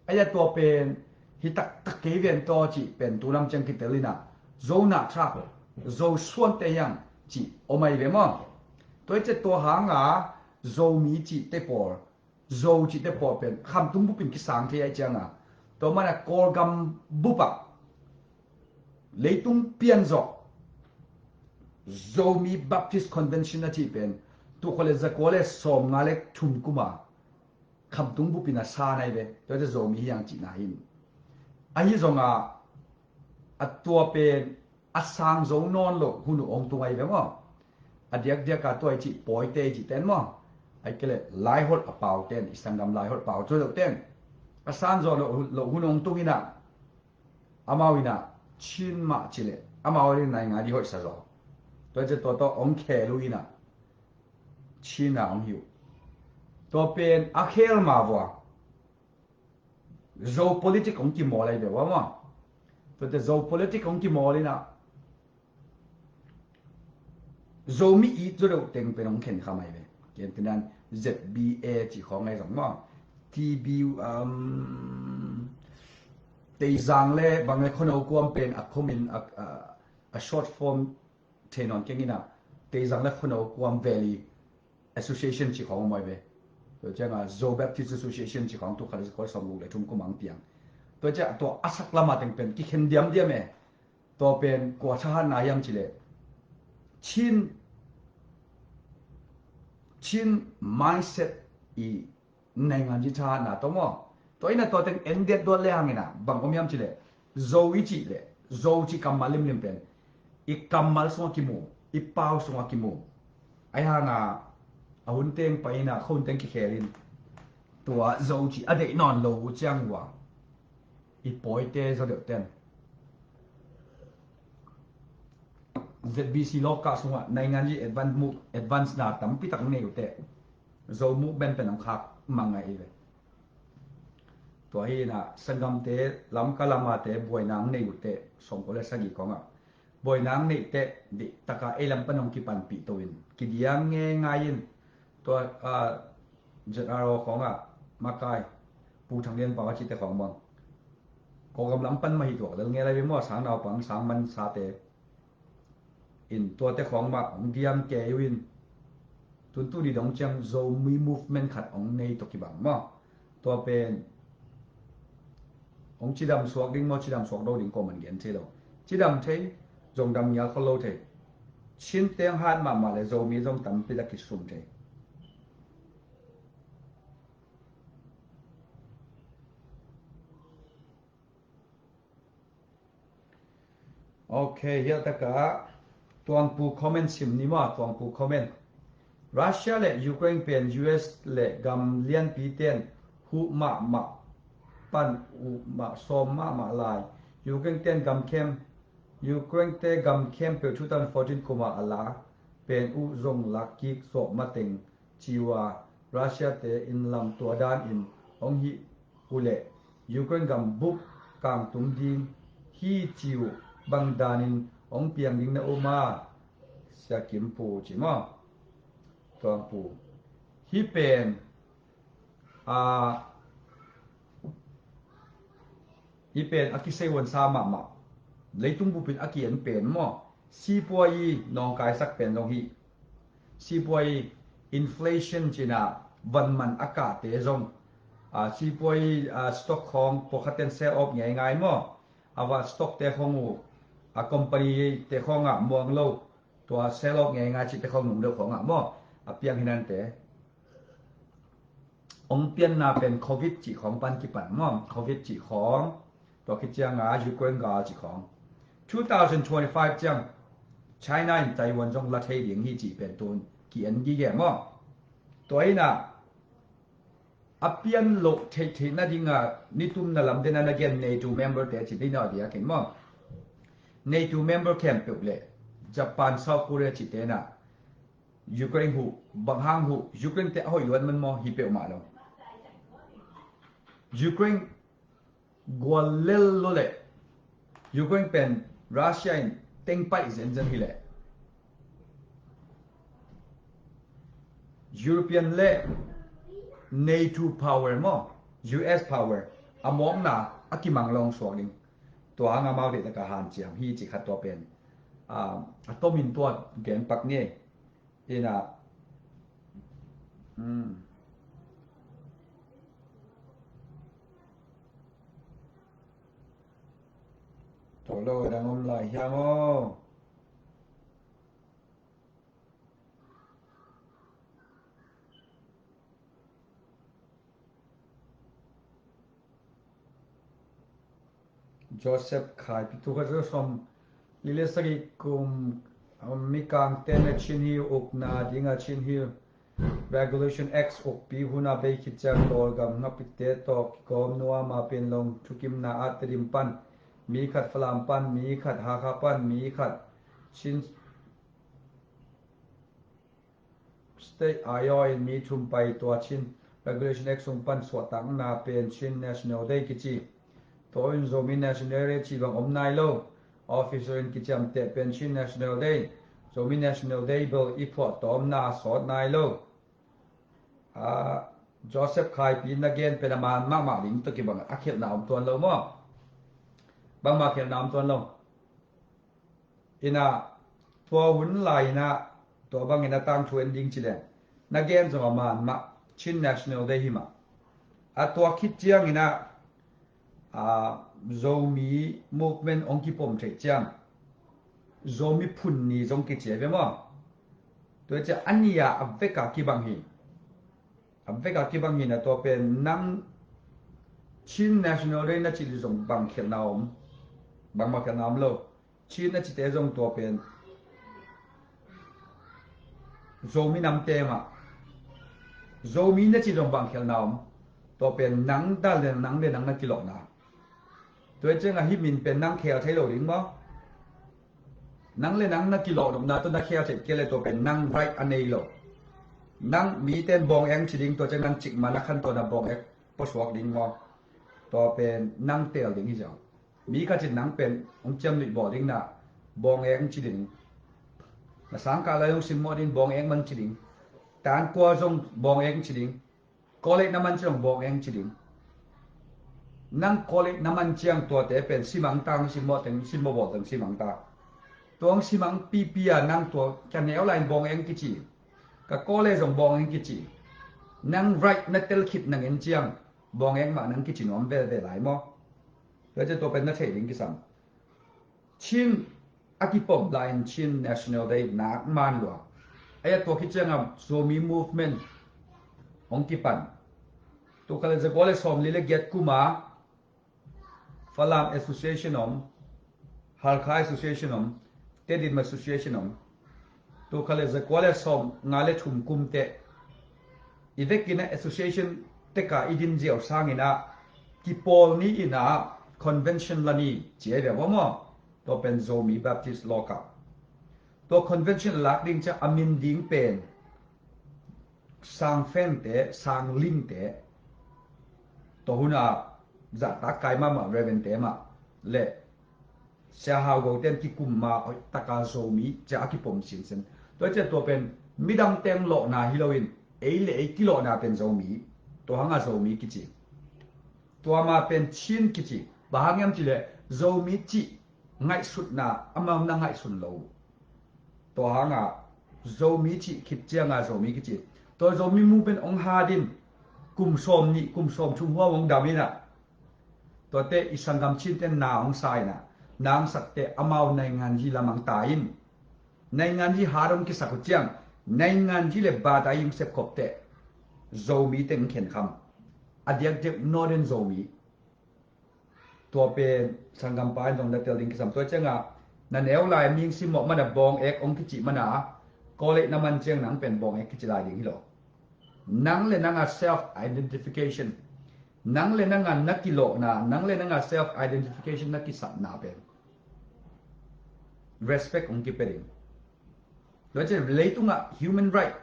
Aia tua pen hi taktak kei ven taw cih pen tulam ciang kitel inah Zo nak thak, Zo suante hiang cih om ai ve maw? Tua i cia tua hanga Zomi cihte pawl, Zo cihte pawl pen khamtung bupin kisang thei ai cianga tua mana Kawlgam bupah leitung pianzawh Zomi Baptist Convention a cih pen tukhua le zakua le sawmnga le thum kuma khamtung bupin a sa nai ve. Tua cia Zomi hiang cihna hin ahi zonga a tua pen a sang zo nawn lo hun uh ong tung ai ve maw? A diakdiaka tua i cih pawite i cih ten maw? Ai kele laiholh a pau ten, i sanggam laiholh pau cu lo ten a sang zo lo, lo hun ong tung inah amau inah Chin mah cileh amau rin nai ngai di hoihsa zaw. Tua cia tua tawh ong khel uh inah China ong hi uh. Tua pen a khel ma vua. Zo politic hong kimawl ai ve ua maw. Tuate Zo politic hong kimawl inah Zomi it zaw deuh teng pen hong khen kha mai ve. Ken tinan Z B A ci khawng ai zong maw. T B U, um, Teizang le bang le Khuano Kuam pen a khomin a, a, a short form thei nawn keng inah Teizang le Khuano Kuam Valley Association ci khawng om ai ve. Tua ciangah Zo Baptist Association ci khawng tu khat le za kua le sawmguk le thum kum ang piang. Tua ciah tua a sak lamah teng pen kikhen diamdiam e. Tua pen kua thahatna hiam cileh Chin, Chin mindset i naingan ci thahatna tawh maw. Tua inah tua teng en diat duat le hangin ah bang om hiam cileh Zo i cih leh Zo cih kammal limlim pen i kammal sungah kimu, i pau sungah kimu. Ai hanga a hun teng pai inah kha hun teng kikhel in tua Zo cih a deih nawn lo uh ciang uh a i pawite zaw deuh ten Z B C lawka sungah naingan ci advance mu, advance na tampi tak nei uh teh Zo movement pen hong khak mang ngai hi ve. Tua hi inah sanggamte Lamka lamate buaina ang nei uh teh sawmkua le sagih khawngah buaina ang neih teh dihtaka ei lam pan hong kipanpih to in kidiang ngeingai in tua, ah, Z R O khawngah makai Pu Thang Lian Pau a cihte khawng bang Kawlgam lam pan mah hi tuak lel ngei lai ve maw, sang naupang sang mansate in tuate khawng mah hong diam kei uh in tuntuni dong ciang Zomi movement khat hong nei tawh kibang maw. Tua pen hong cidam suak ding maw, cidam suak do ding kawman gen thei lo. Cidam thei, zong dam ngial khol lo thei. Chin teng hat mahmah le Zomi zong tampi lak kisum thei. Ok, hiah takah Tuangpu comment sim ni maw, Tuangpu comment. Russia le Ukraine pen U S le gam lianpi ten huh mahmah pan uh mah sawm mahmah lai. Ukraine ten gam khem, Ukraine te gam khempeuh two thousand fourteen kumah a la pen uh zong lak kik zawh mateng ci uh a, Russia te in lam tua dan in hong hih uh leh Ukraine gam bup kangtum ding hi ci uh, bang danin hong piang ding na um a, Sia Kim Pu ci maw. Tuangpu. Hih pen, a, hih pen a kisei huansa mahmah. Leitung bupin a ki-en pen maw. Sipuai i nawngkaisak pen zong hih. Sipuai inflation cina vanman a kahte zong, a, sipuai, a, stock khawng pawlkhatten sell off ngeingai maw. A va stock te khawng uh, a company te khawngah muang lo. Tua sell off ngeingai cihte khawng nung deuh khawngah maw. A piang hinante. Hong pianna pen Covid cih khawng pan kipan maw. Covid cih khawng. Tua khit cianga Ukraine gal cih khawng. Two thousand twenty-five ciang China in Taiwan zong la thei ding hi cih pen tun ki-en gige maw. Tua inah a pian loh theihtheih nadinga nitumna lam dena na gen NATO member te cih dina a diakin maw. NATO member khempeuh le Japan, South Korea cih tena Ukraine huh, bang hang huh, Ukraine te a hoih luat man maw hi peuhmah lo. Ukraine gual lel lo leh Ukraine pen Russia in tengpaih zenzen hileh European le NATO power maw, U S power a mawkna a kimang long suak ding. Tua hang amau deih taka hanciam hi cih khat tua pen, a, a tomin tua gen pak ni. Ina, um, tolo dang om lai hiam aw. Joseph Khai, pi tu ka zo som lile sagi kum, um, mi kang ten a Chin Hill uk na ding a Chin Hill Regulation X uk pi huna bei khit ciang Kawlgam ngapite tawh kikom nuam a pen long thukimna a Tedim pan mi khat, Falam pan mi khat, Hakha pan mi khat, Chin State aiawh in mi thum pai tua Chin Regulation Act sung pan suahtakna pen Chin National Day kici. Tua in Zomi National Day cih bang om nai lo. Officer in kiciamteh pen Chin National Day, Zomi National Day bel i phuahtawmna sawt nai lo. Ah, Joseph Khaipi na gen pen a man mahmah ding tawh kibang a khialhna om tuan lo maw? Bangmah khialhna om tuan lo. Ina, tua hun lai ina, tua bang ina tangthu en ding ci leng, na gen zong a man mah, Chin National Day hi mah. A tua khit ciang ina, a, Zomi movement hong kipom theih ciang, Zomi phun ni zong kici a ve maw? Tua ciang a ni a, a vek a kibang hi. A vek a kibang hi na tua pen nang Chin National Day na cih leh zong bang khialhna om, bangmah khialhna om lo. Chin na cite zong tua pen Zomi namte mah. Zomi na cih zong bang khialhna om. Tua pen nang dan le nang le nang na kilawhna. Tua ciang a hih min pen nang khel thei lo ding maw? Nang le nang na kilawhnopna tawh na khel theih kei leh tua pen nang right a nei lo. Nang mite in bawng ek ci ding, tua ciang nang cikmah na khantohna bawng ek puasuak ding maw? Tua pen nang teel ding hi ziau. Mi khat in nang pen hong ciamnuih bawl ding na, bawng ek hong ci ding. Na sangkah lai hong simmawh ding, bawng ek mah hong ci ding. Tan kua zong bawng ek hong ci ding. College na man ciang bawng ek hong ci ding. Nang college na man ciang tuate pen simang ta, hong simmawh teng, simmawh bawl teng simang ta. Tua hong simang pipi a nang tua ka neu lai in bawng ek hong kici. Ka college zong bawng ek hong kici. Nang right na tel khit na ngen ciang bawng ek mah nang kici nuam veve lai maw? Tua ciang tua pen na thei ding kisam. Chin a kipom lai in Chin National Day nak man lua. Ahi a tua khit ciang a Zomi movement hong kipan. Tua kha le zakua le sawmli le giat kum a Falam Association om, Halkha Association om, Tedim Association om. Tua kha le zakua le sawmnga le thum kum teh i vekin a association tek a i din ziau sangin a kipawl ni in a convention la ni ci a hi ve maw? Tua pen Zomi Baptist Lawka. Tua convention a lak ding ciang a min ding pen Sangfengte, Sanglingte, tua hun a zahtak kai mahmah Reverend te mah le Sia Hau Go ten kikum ma hoih taka Zomi cia a kipom sinsen. Tua cia tua pen midang teng lawhna hi loin ei le ei kilawhna pen Zomi. Tua hanga Zomi kici. Tua ma pen Chin kici. Bang hang hiam cih leh Zomi cih ngaihsutna amau na ngaihsun lo. Tua hanga Zomi cih khit cianga Zomi kici. Tua Zomi movement hong hat in kum sawm nih, kum sawm thum huam hong dam in a, tuate i sanggam Chinte na hong sa in a, na hong sakte amau nainganzi lamang ta in. Nainganzi hat hong kisak uh ciang, nainganzi le bata i hong sepkhop teh Zomi teng khenkham. A diakdiak Northern Zomi. Tua pen sanggampa in zong na tel ding kisam. Tua cianga na neu lai ming simmawh mana bawng ek hong kici mana, college na man ciang nang pen bawng ek kici lai ding hi lo. Nang le nanga self identification, nang le nanga na kilawhna, nang le nanga self identification na kisapna pen respect hong kipia ding. Tua ciang leitungah human right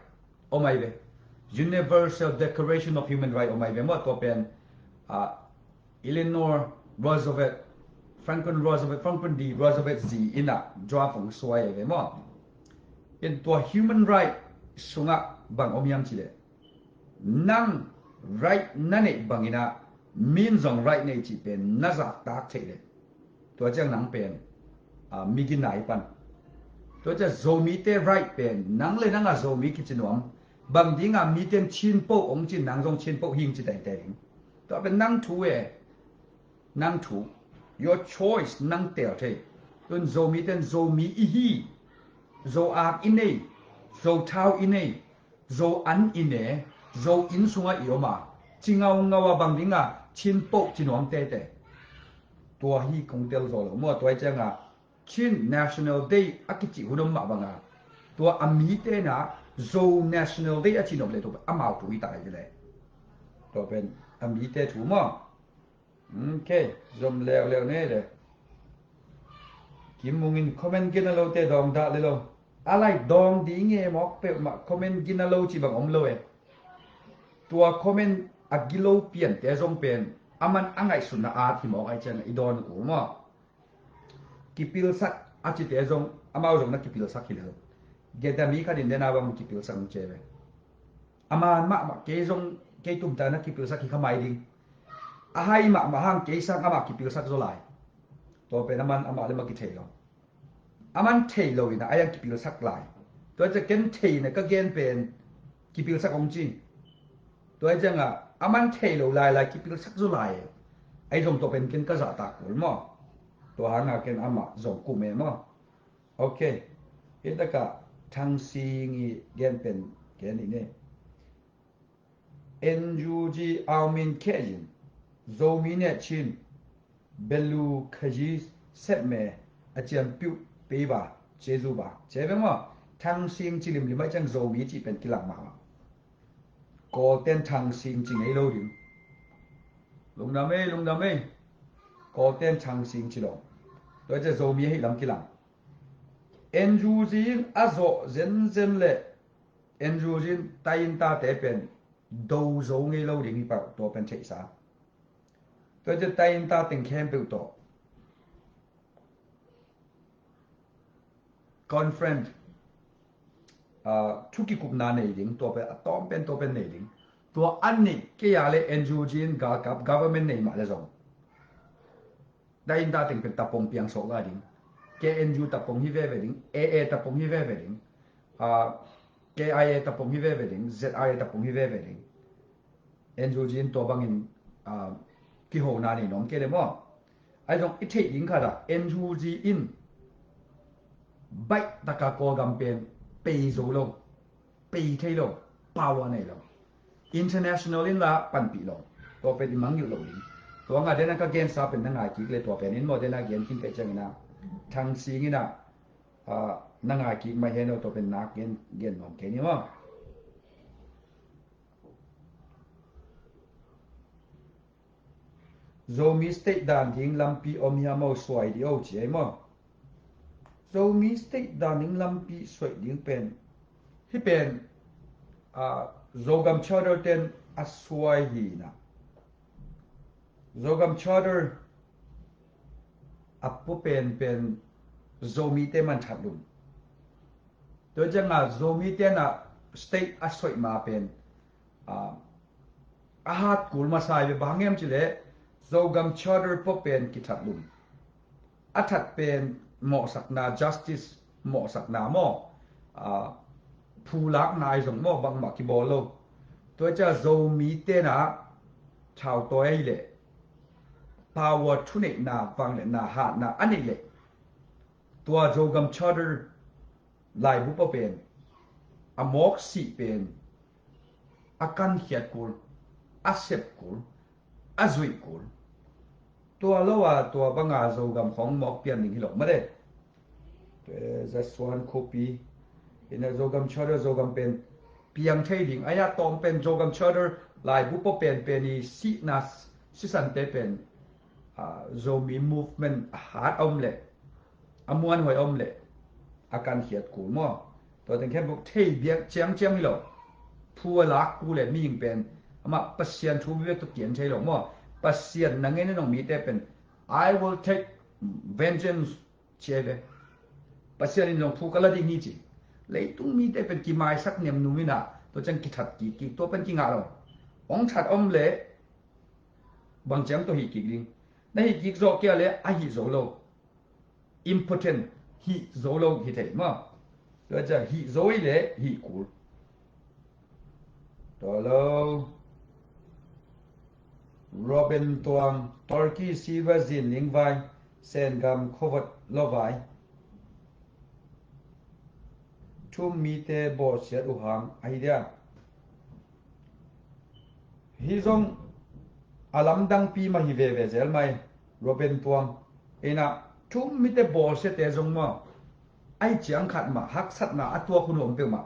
om ai ve. Universal Declaration of Human Right om ai ve maw, tua pen, ah, Eleanor Roosevelt, Franklin Roosevelt, Franklin D Roosevelt zi in a draft hong suai ai ve maw. In tua human right sungah bang om hiam cih leh, nang right na neih bangin a min zong right nei cih pen na zahtak theih leh, tua ciang nang pen, ah, mi gina i pan. Tua ciang Zomite right pen nang le nanga Zomi kici nuam. Bang dinga mite in Chin poh hong cin nang zong Chin poh hing ci teitei ding. Tua pen nang thu e. Nang thu. Your choice, nang teel thei. Tun Zomite in Zomi i hi. Zo ak i nei. Zo thau i nei. Zo an i ne, Zo inn sungah i om a, ci ngaungau a bang dinga Chin poh ci nuam teitei. Tua hi kong tel zaw lo maw, tua hi cianga Chin National Day a kici hun om mah banga, tua a mite na Zo National Day a ci nop le tua amau thu hi ta hi le. Tua pen a mite thu maw. Ok, zom leuleu nei le. Kim Mung in comment gina lote dawng dah le lo. A lai dawng ding e mawk peuhmah comment gina lo ci bang om lo e. Tua comment a gilo piante zong pen a man a ngaihsutna at hi mawk ai ciang i dawn uh maw? Kipilsak a cite zong amau zong na kipilsak hi lo. Geta mi khat in dena bang kipilsak uh ce ve. A man mahmah kei zong kei tumta na kipilsak hi kha mai ding. A hai mahmah hang kei sang amah kipilsak zaw lai. Tua pen a man amah le ma kithei lo. A man thei lo ina a yang kipilsak lai. Tua ciang ken thei na ka gen pen kipilsak hong ci. Tua ciang a a man thei lo lai lai kipilsak zaw lai. Ai zong tua pen ken ka zahtak kul maw? Tua hanga ken amah zong kum e maw? Ok. Hi taka Thang Sing i gen pen ken i ne. N U G aumin khe in Zomi ne chin belu khayi sep me a ciam piu pei ba cezu ba ce beng maw? Thang Sing ci limlim ai ciang Zomi ci pen kilang ma. Kawlten Thang Sing ci ngei lo ding. Lungdam ei, lungdam ei. Kawlten Thang Sing ci lo. Tua ciang Zomi ahi lam kilang. N U G in a zawh zenzen le N U G in tai in tate pen do zo ngei lo ding hi pah tua pen theihsa. Tua ciang tai in ta teng khempeuh tawh conference, ah, thu kikupna nei ding, tua pen a tawm pen tua pen nei ding. Tua an nih kei a le N U G in galkap government nei mah le zong. Dai in ta teng pen tapong piang sawk lai ding. K N U tapong hi veve ding, A A tapong hi veve ding, ah, K I A tapong hi veve ding, Z I A tapong hi veve ding. N U G in tua bangin, ah, kihona nei nuam kei le maw? Ai zong i theih ding khat ah N U G in baih taka Kawlgam pen pei zo lo, pei thei lo, power nei lo. International in la panpih lo. Tua pen i mangngilh lo ding. Tua nga dena ka gensa pen na ngai kik le tua pen in maw dena gen khin peh ciangin ah Thang Sing in ah, ah, na ngai kik mai hen lo tua pen nak gen, gen nuam kei ni maw? Zomi state dan ding lampi om hiam o suai di o ci ei maw? Zomi state dan ding lampi suai ding pen hi pen, ah, Zogam Charter ten a suai hi na. Zogam Charter a pua pen pen Zomite man that lum. Tua cianga Zomite na state a suai ma pen, ah, a hat kul masa hi ve bang hiam cileh Zogam Charter pua pen kithat lum. A that pen mawhsakna, justice mawhsakna maw, ah, phulakna ai zong maw bangmah kibawl lo. Tua cia Zomi tena thautawi ahi leh power thuneihna, vangliatna, hatna a neih leh tua Zogam Charter laibu pua pen a mawk sih pen a kankhiat kul, a sep kul, a zuih kul. Tua lo a tua banga Zogam khong mawk pian ding hi lo mah de. Tua Zasuan khuapi ina Zogam Charter Zogam pen piang thei ding. Aia tawm pen Zogam Charter laibu pua pen pen i sihna sisante pen, ah, Zomi movement a hat a om leh a muanhuai a om leh a kankhiat kul maw? Tua teng khempeuh thei biak ciangciang hi lo. Phu a lak kul le mihing pen amah Pasian thu bek tawh kian thei lo maw? Pasian na ngen a nong mite pen I will take vengeance ci ai ve. Pasian in zong phu ka la ding hi ci. Leitung mite pen kimaisak niamnum ina tua ciang kithat kik kik tua pen kingah lo. Hong that om le bang ciang tawh hih kik ding. Na hih kik zawh kia le a hih zo lo. Important hih zo lo hi thei maw? Tua ciang hih zo hi le hih kul. Tua lo. Robin Tuang, Turkey Siva Zin Ling Vai, Sengam Khovot Lo Vai. Thum mite bawlsiat uh hang ahi dia. Hi zong a lamdangpi mah hi veve zel mai, Robin Tuang. Ina thum mite bawlsiate zong maw, ai ciang khat mah haksatna a tuak hun om peuhmah.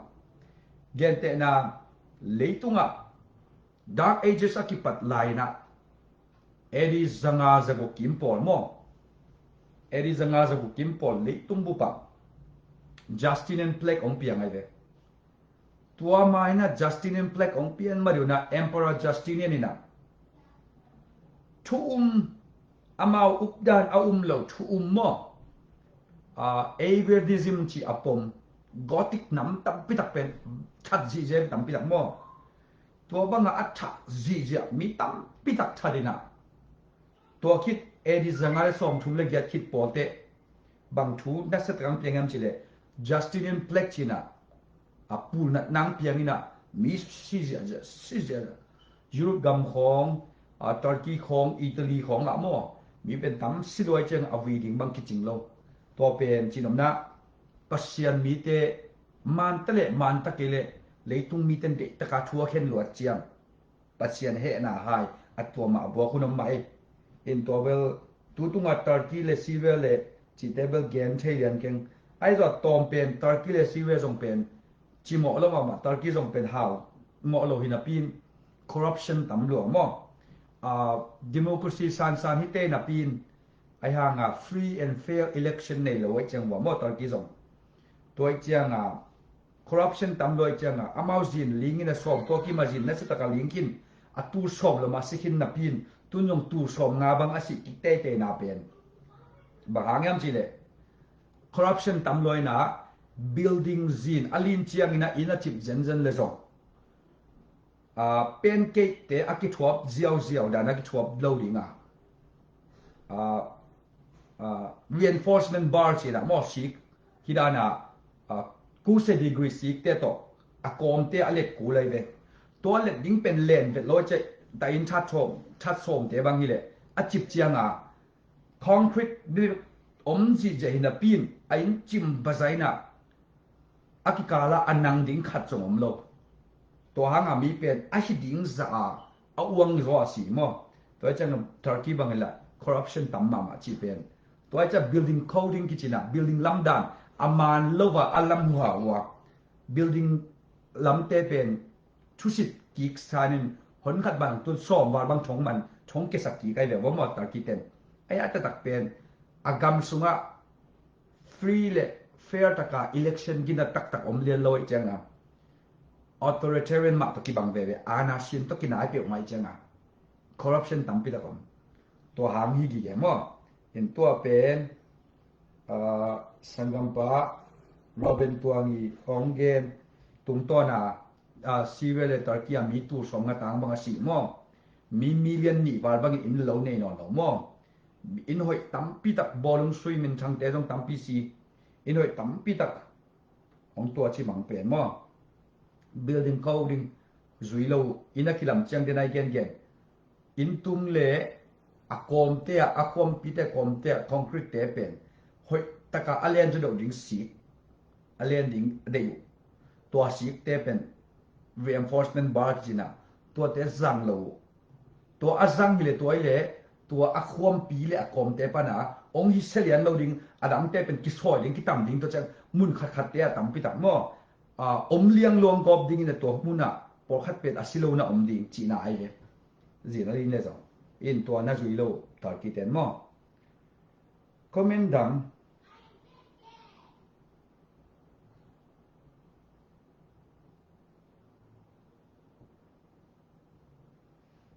Gentehna leitungah Dark Ages a kipat laina A D zanga zaguk kim pawl maw? A D zanga zaguk kim pawl leitung bupah Justinian plague hong piang ai ve. Tua ma inah Justinian plaque hong pian mah dih unah Emperor Justinian inah thu um, amau updan a um lo thu um maw, a, Iberianism ci a pom, Gothic nam tampitak pen that zihziah tampitak maw. Tua bangah a that zihziah mi tampitak that inah, tua khit A D zanga le sawmthum le giat khit pawlte bang thu nasiatak ang piang hiam cileh, Justinian plague cinah a pulnat nang piang inah mi si ziahziah, si ziahziah. Europe gam khawng, a, Turkey khawng, Italy khawng ah maw, mi pen tam si luai ciang a vui ding bang kicing lo. Tua pen cinomna Pasian mite, manta le manta kei le leitung miten deihtaka thu a khen luat ciang Pasian hehna hai a tuamah a buak hun om mah ei. In tua bel tutunga Turkey le Syria le cite bel gen thei lian keng. Ahi zua tawm pen Turkey le Syria zong pen cimawh lo mahmah, Turkey zong pen hau mawh lo hi napi in corruption tam lua maw. A, democracy sansan hi te napi in ahi hanga free and fair election nei lo ahi ciang vua maw Turkey zong. Tua ahi cianga corruption tam lua ahi cianga amau zin ling in a sawm tua kima zin nasiataka ling khin a tu sawm lo mah si khin napi in tun zong tu sawm nga bang a si kik teitei na pen. Bang hang hiam cileh corruption tam lua inah building zin a lin ciangin a inn a cip zenzen le zong, a, pancake te a kithuap ziauziau dan a kithuap lo dinga, a, a, reinforcement bar cinah maw sik hi dana, a, kuse degree sik te tawh a kawmte a let kul ahi ve. Tua let ding pen len vet lo ce ta in that sawm, that sawmte bang hileh a cip cianga concrete bil om zihziah hi napi in a inn cim bazaina a kikala a nang ding khat zong om lo. Tua hanga mi pen a hi ding zah a a uang zaw a si maw. Tua ciang Turkey bang ila corruption tam mahmah ci pen. Tua ciang building coding kicina building lamdan a man lo va a lam huha ua building lamte pen thusit kik sanin hon khat bang tun sawm val bang thong man thong kesak kik ai ve vomawt ta kiten. Ai a taktak pen a gam sungah free le fair taka election gina taktak om lian lo i cianga authoritarian mah to kibang veve ana sin to kinai peuh mai cianga corruption tampi tak om. Tua hang hi gige maw. In tua pen, ah, sanggampa Robin Tuangi hong gen tungtawna, ah, Syria le Turkey a mi tul sawm nga tang bang a si maw. Mi million nih val bangin inn lo nei nawn lo maw. Inn hoih tampi tak bawlung sui minthangte zong tampi si. Inn hoih tampi tak hong tua ci mang pen maw. Building coding zui lo inn a kilam ciang den ai gengen. Inn tung le a kawmte ah, a khuampite kawmte ah concrete te pen hoih taka a len zadoh ding sik a len ding a deih uh. Tua sikte pen reinforcement bar kicina tuate zang lo uh. Tua a zang hileh tua hileh tua a khuampi le a kawmte pana hong hi selian lo ding a damte pen kisawi ding kitam ding tua ciang mun khatkhatte a tampi tak maw. A, om liang luang gawp dingin a tua munah pawlkhat pen a si lona om ding cihna ai ve. Zin a lin le zong in tua na zui lo Turkey ten maw. Comment dang.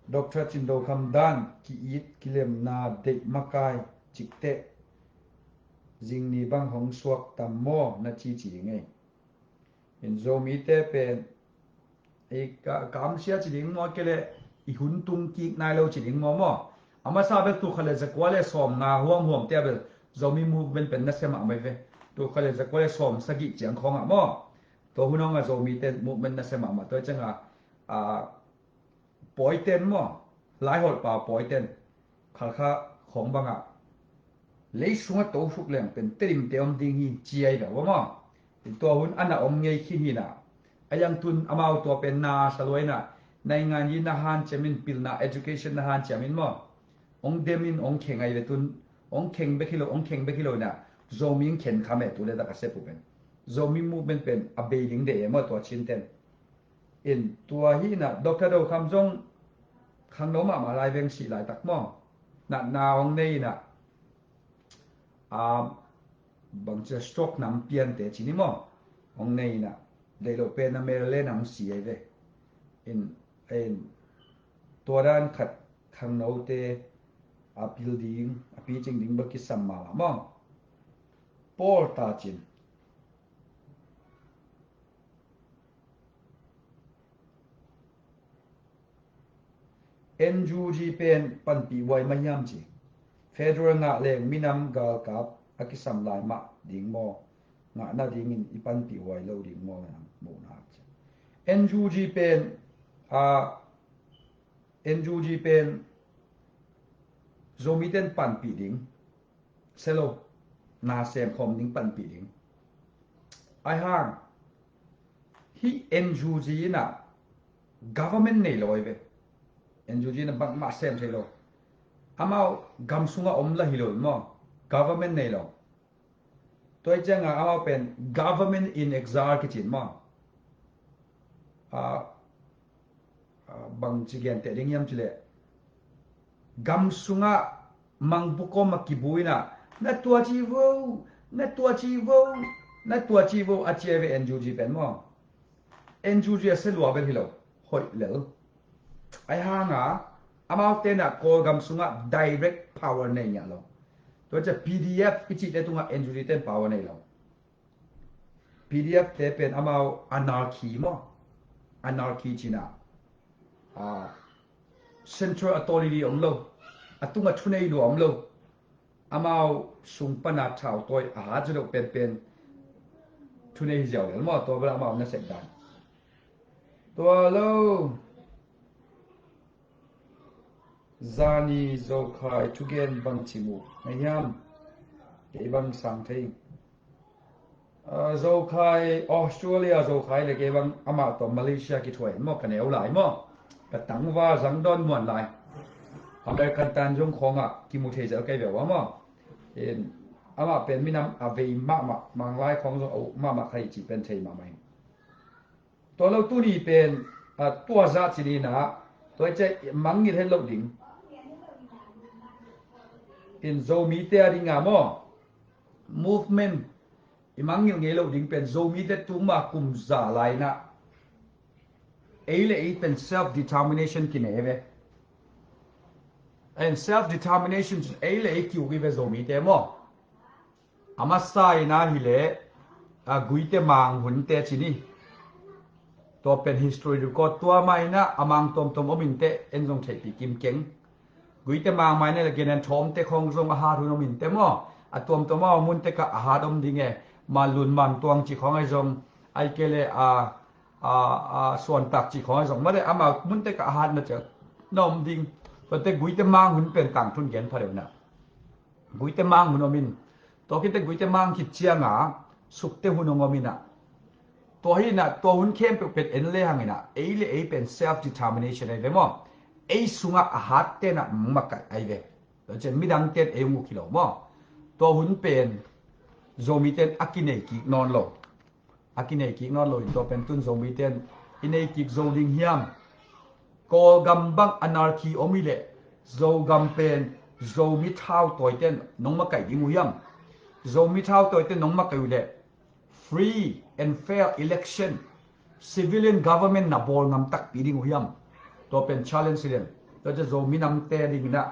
Doctor Cin Do Kham dan ki-it kilemna deih makai cikteh zingni bang hong suak tam maw na cici ngei. In Zomite pen i ka, kamsia ci ding maw ke le i hun tung kik nai lo ci ding maw maw. A masa bel tul khat le zakua le sawm nga huam huam tia bel Zomi movement pen na sem a mai ve. Tul khat le zakua le sawm sagih ciang khawngah maw. Tua hun hong a Zomite movement na sem a mah tua cianga, a, pawiten maw, laiholhpa pawiten khalkha khawng bangah lei sungah to hruk leng pen telimte om ding hi ciai lo maw. Tua hun ana om ngei khin hina a yang tun amau tua pen na saluaina naingan yi na hanciamin pilna education na hanciamin maw. Ong demin ong kheng ai le tun ong kheng bek hi lo, ong kheng bek hi lo na Zomi ong khen kham e tu le dak a sepu pen Zomi movement pen a bei ding de e maw tua chinten. In tua hi na Doctor Do Kham zong khangno mahmah lai veng sih laitak maw. Na na hong nei na, a, bangcia stroke nam piante cini maw. Hong nei na deih loh pen a mel le nang si ei ve. In, in, tua dan khat khangnote a pil ding, a picing ding bel kisam mahmah maw. Paul ta cin. N U G pen panpih huai mah hiam ci. Federal ngah leng minam galkap a kisam lai mah ding maw. Ngah nadingin i panpih huai lo ding maw, na muhna ci. N U G pen, a, N U G pen Zomite'n panpih ding. Selo, na sem khawm ding panpih ding. Ai hang, hih N U G in ah government nei lo ei ve. N U G in ah bangmah sem thei lo. Amau gam sungah om la hi lo maw. Government nei lo. Tua hi ciangah amau pen government in exile kici maw. Ah, ah, bang ci genteh ding hiam ci leh, gam sungah mangbu kawm a kibu in ah, na tua ci vo, na tua ci vo, na tua ci vo a ci ei ve N U G pen maw. N U G a se lua bel hi lo, hoih lel. Ai hang a, amaute in ah Kawlgam sungah direct power nei ngiat lo. Tua ciah P D F i cihte tungah N U G te'n power nei lo. P D F te pen amau anarchy maw. Anarchy ci-in ah, ah, central authority om lo. A tungah thunei lua om lo. Amau sung pan a thautawi a hat zaw deuh penpen thunei hi ziau lel maw, tua bel amau nasep dan. Tua lo. Zani Zokhai thugen bangci mu na hiam? Kei bang sang thei. Ah, Zokhai, Australia Zokhai le kei bang amah tawh Malaysia kithuah in maw, ka neu lai maw. Ka tangval zang dawn muan lai. American time zong khawngah kimu thei zel kei ve ua maw. In, amah pen minam a vei mahmah, Manglai khawng zong a uk mahmah kha hi cih pen thei mahmah hi. Tua lo tuni pen, ah, tua zah ci-in ah, tua hi ciah mangngilh het loh ding. In Zomite a ding a maw, movement i mangngilh ngei loh ding pen Zomite tuma kum za lai-in ah ei le ei pen self determination kinei ve. And self determination ei le ei ki-uk hi ve Zomite maw. A masa in ah hi leh, a, Guite Mang hunte ci ni. Tua pen history record tua mah in ah a mang tuamtuam om inteh, en zong theihpih kim keng. Guite Mang mah in ah le Gen and Thawmte khawng zong a hat hun om inteh maw. A tuamtuam a om hun tek ah a hat om ding e. Malun Mantuang ci khawng ahi zong, ai kei le, a, a, a, Suantak ci khawng ahi zong. Mah le amau mun tek ah a hat na ciang na om ding. Tua teh Guite Mang hun pen tangthu gen pha deuh in ah. Guite Mang hun om in, tua khit teh Guite Mang khit ciang a Sukte hun hong om in ah. Tua hi in ah, tua hun khempeuh pen en le hang in ah, ei le ei pen self determination ahi ve maw. Ei sungah a hatte in ah makaih ahi ve. Tua ciang midangte'n ei hong uk hi lo maw. Tua hun pen Zomite'n a kinei kik nawn lo. A kinei kik nawn lo in tua pen tun Zomite'n i nei kik zo ding hiam? Kawlgam bang anarchy om hi leh Zogam pen Zomi thautawite'n nong makaih ding uh hiam? Zomi thautawite'n nong makaih uh leh free and fair election, civilian government na bawl ngam takpi ding uh hiam? Tua pen challenge hi lem. Tua ciang Zomi namte ding in ah,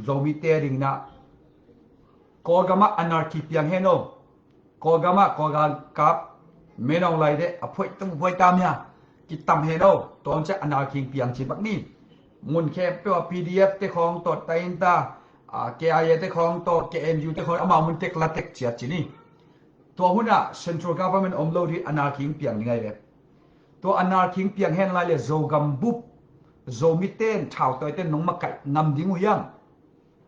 Zomite ding in ah, Kawlgam ah anarchy piang hen aw. Kawlgam ah, Kawlgam kap, Min Aung Hlaing te a phuai tam, phuai tam hia. Kitam hen aw, tua ciang anarchy piang ci bek ni. Mun khempeuh ah P D F te khawng tawh, tainta, a, K I A te khawng tawh, K N U te khawng, amau mun tek la tek ciat ci ni. Tua hun ah central government om lo ding, anarchy piang ding ahi ve. Tua anarchy piang hen lai leh Zogam bup, Zomite'n thautawite'n nong makaih ngam ding uh hiam?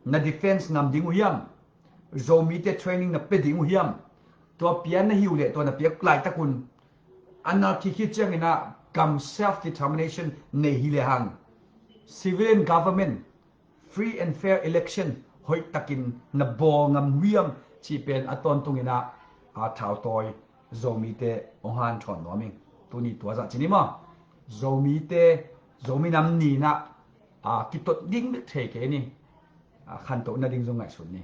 Na defense ngam ding uh hiam? Zomite training na pia ding uh hiam? Tua pia na hi uh leh tua na piak laitak un anarchy khit ciang in ah gam self determination nei hi le hang, civilian government, free and fair election hoih takin na bawl ngam uh hiam cih pen a tawntung in ah, a, thautawi Zomite hong hanthawn nuam ing. Tuni tua zah ci ni maw. Zomite, Zomi nam ni in ah, a, kitot ding bek thei kei ni. A, khantoh nading zong ngaihsun ni.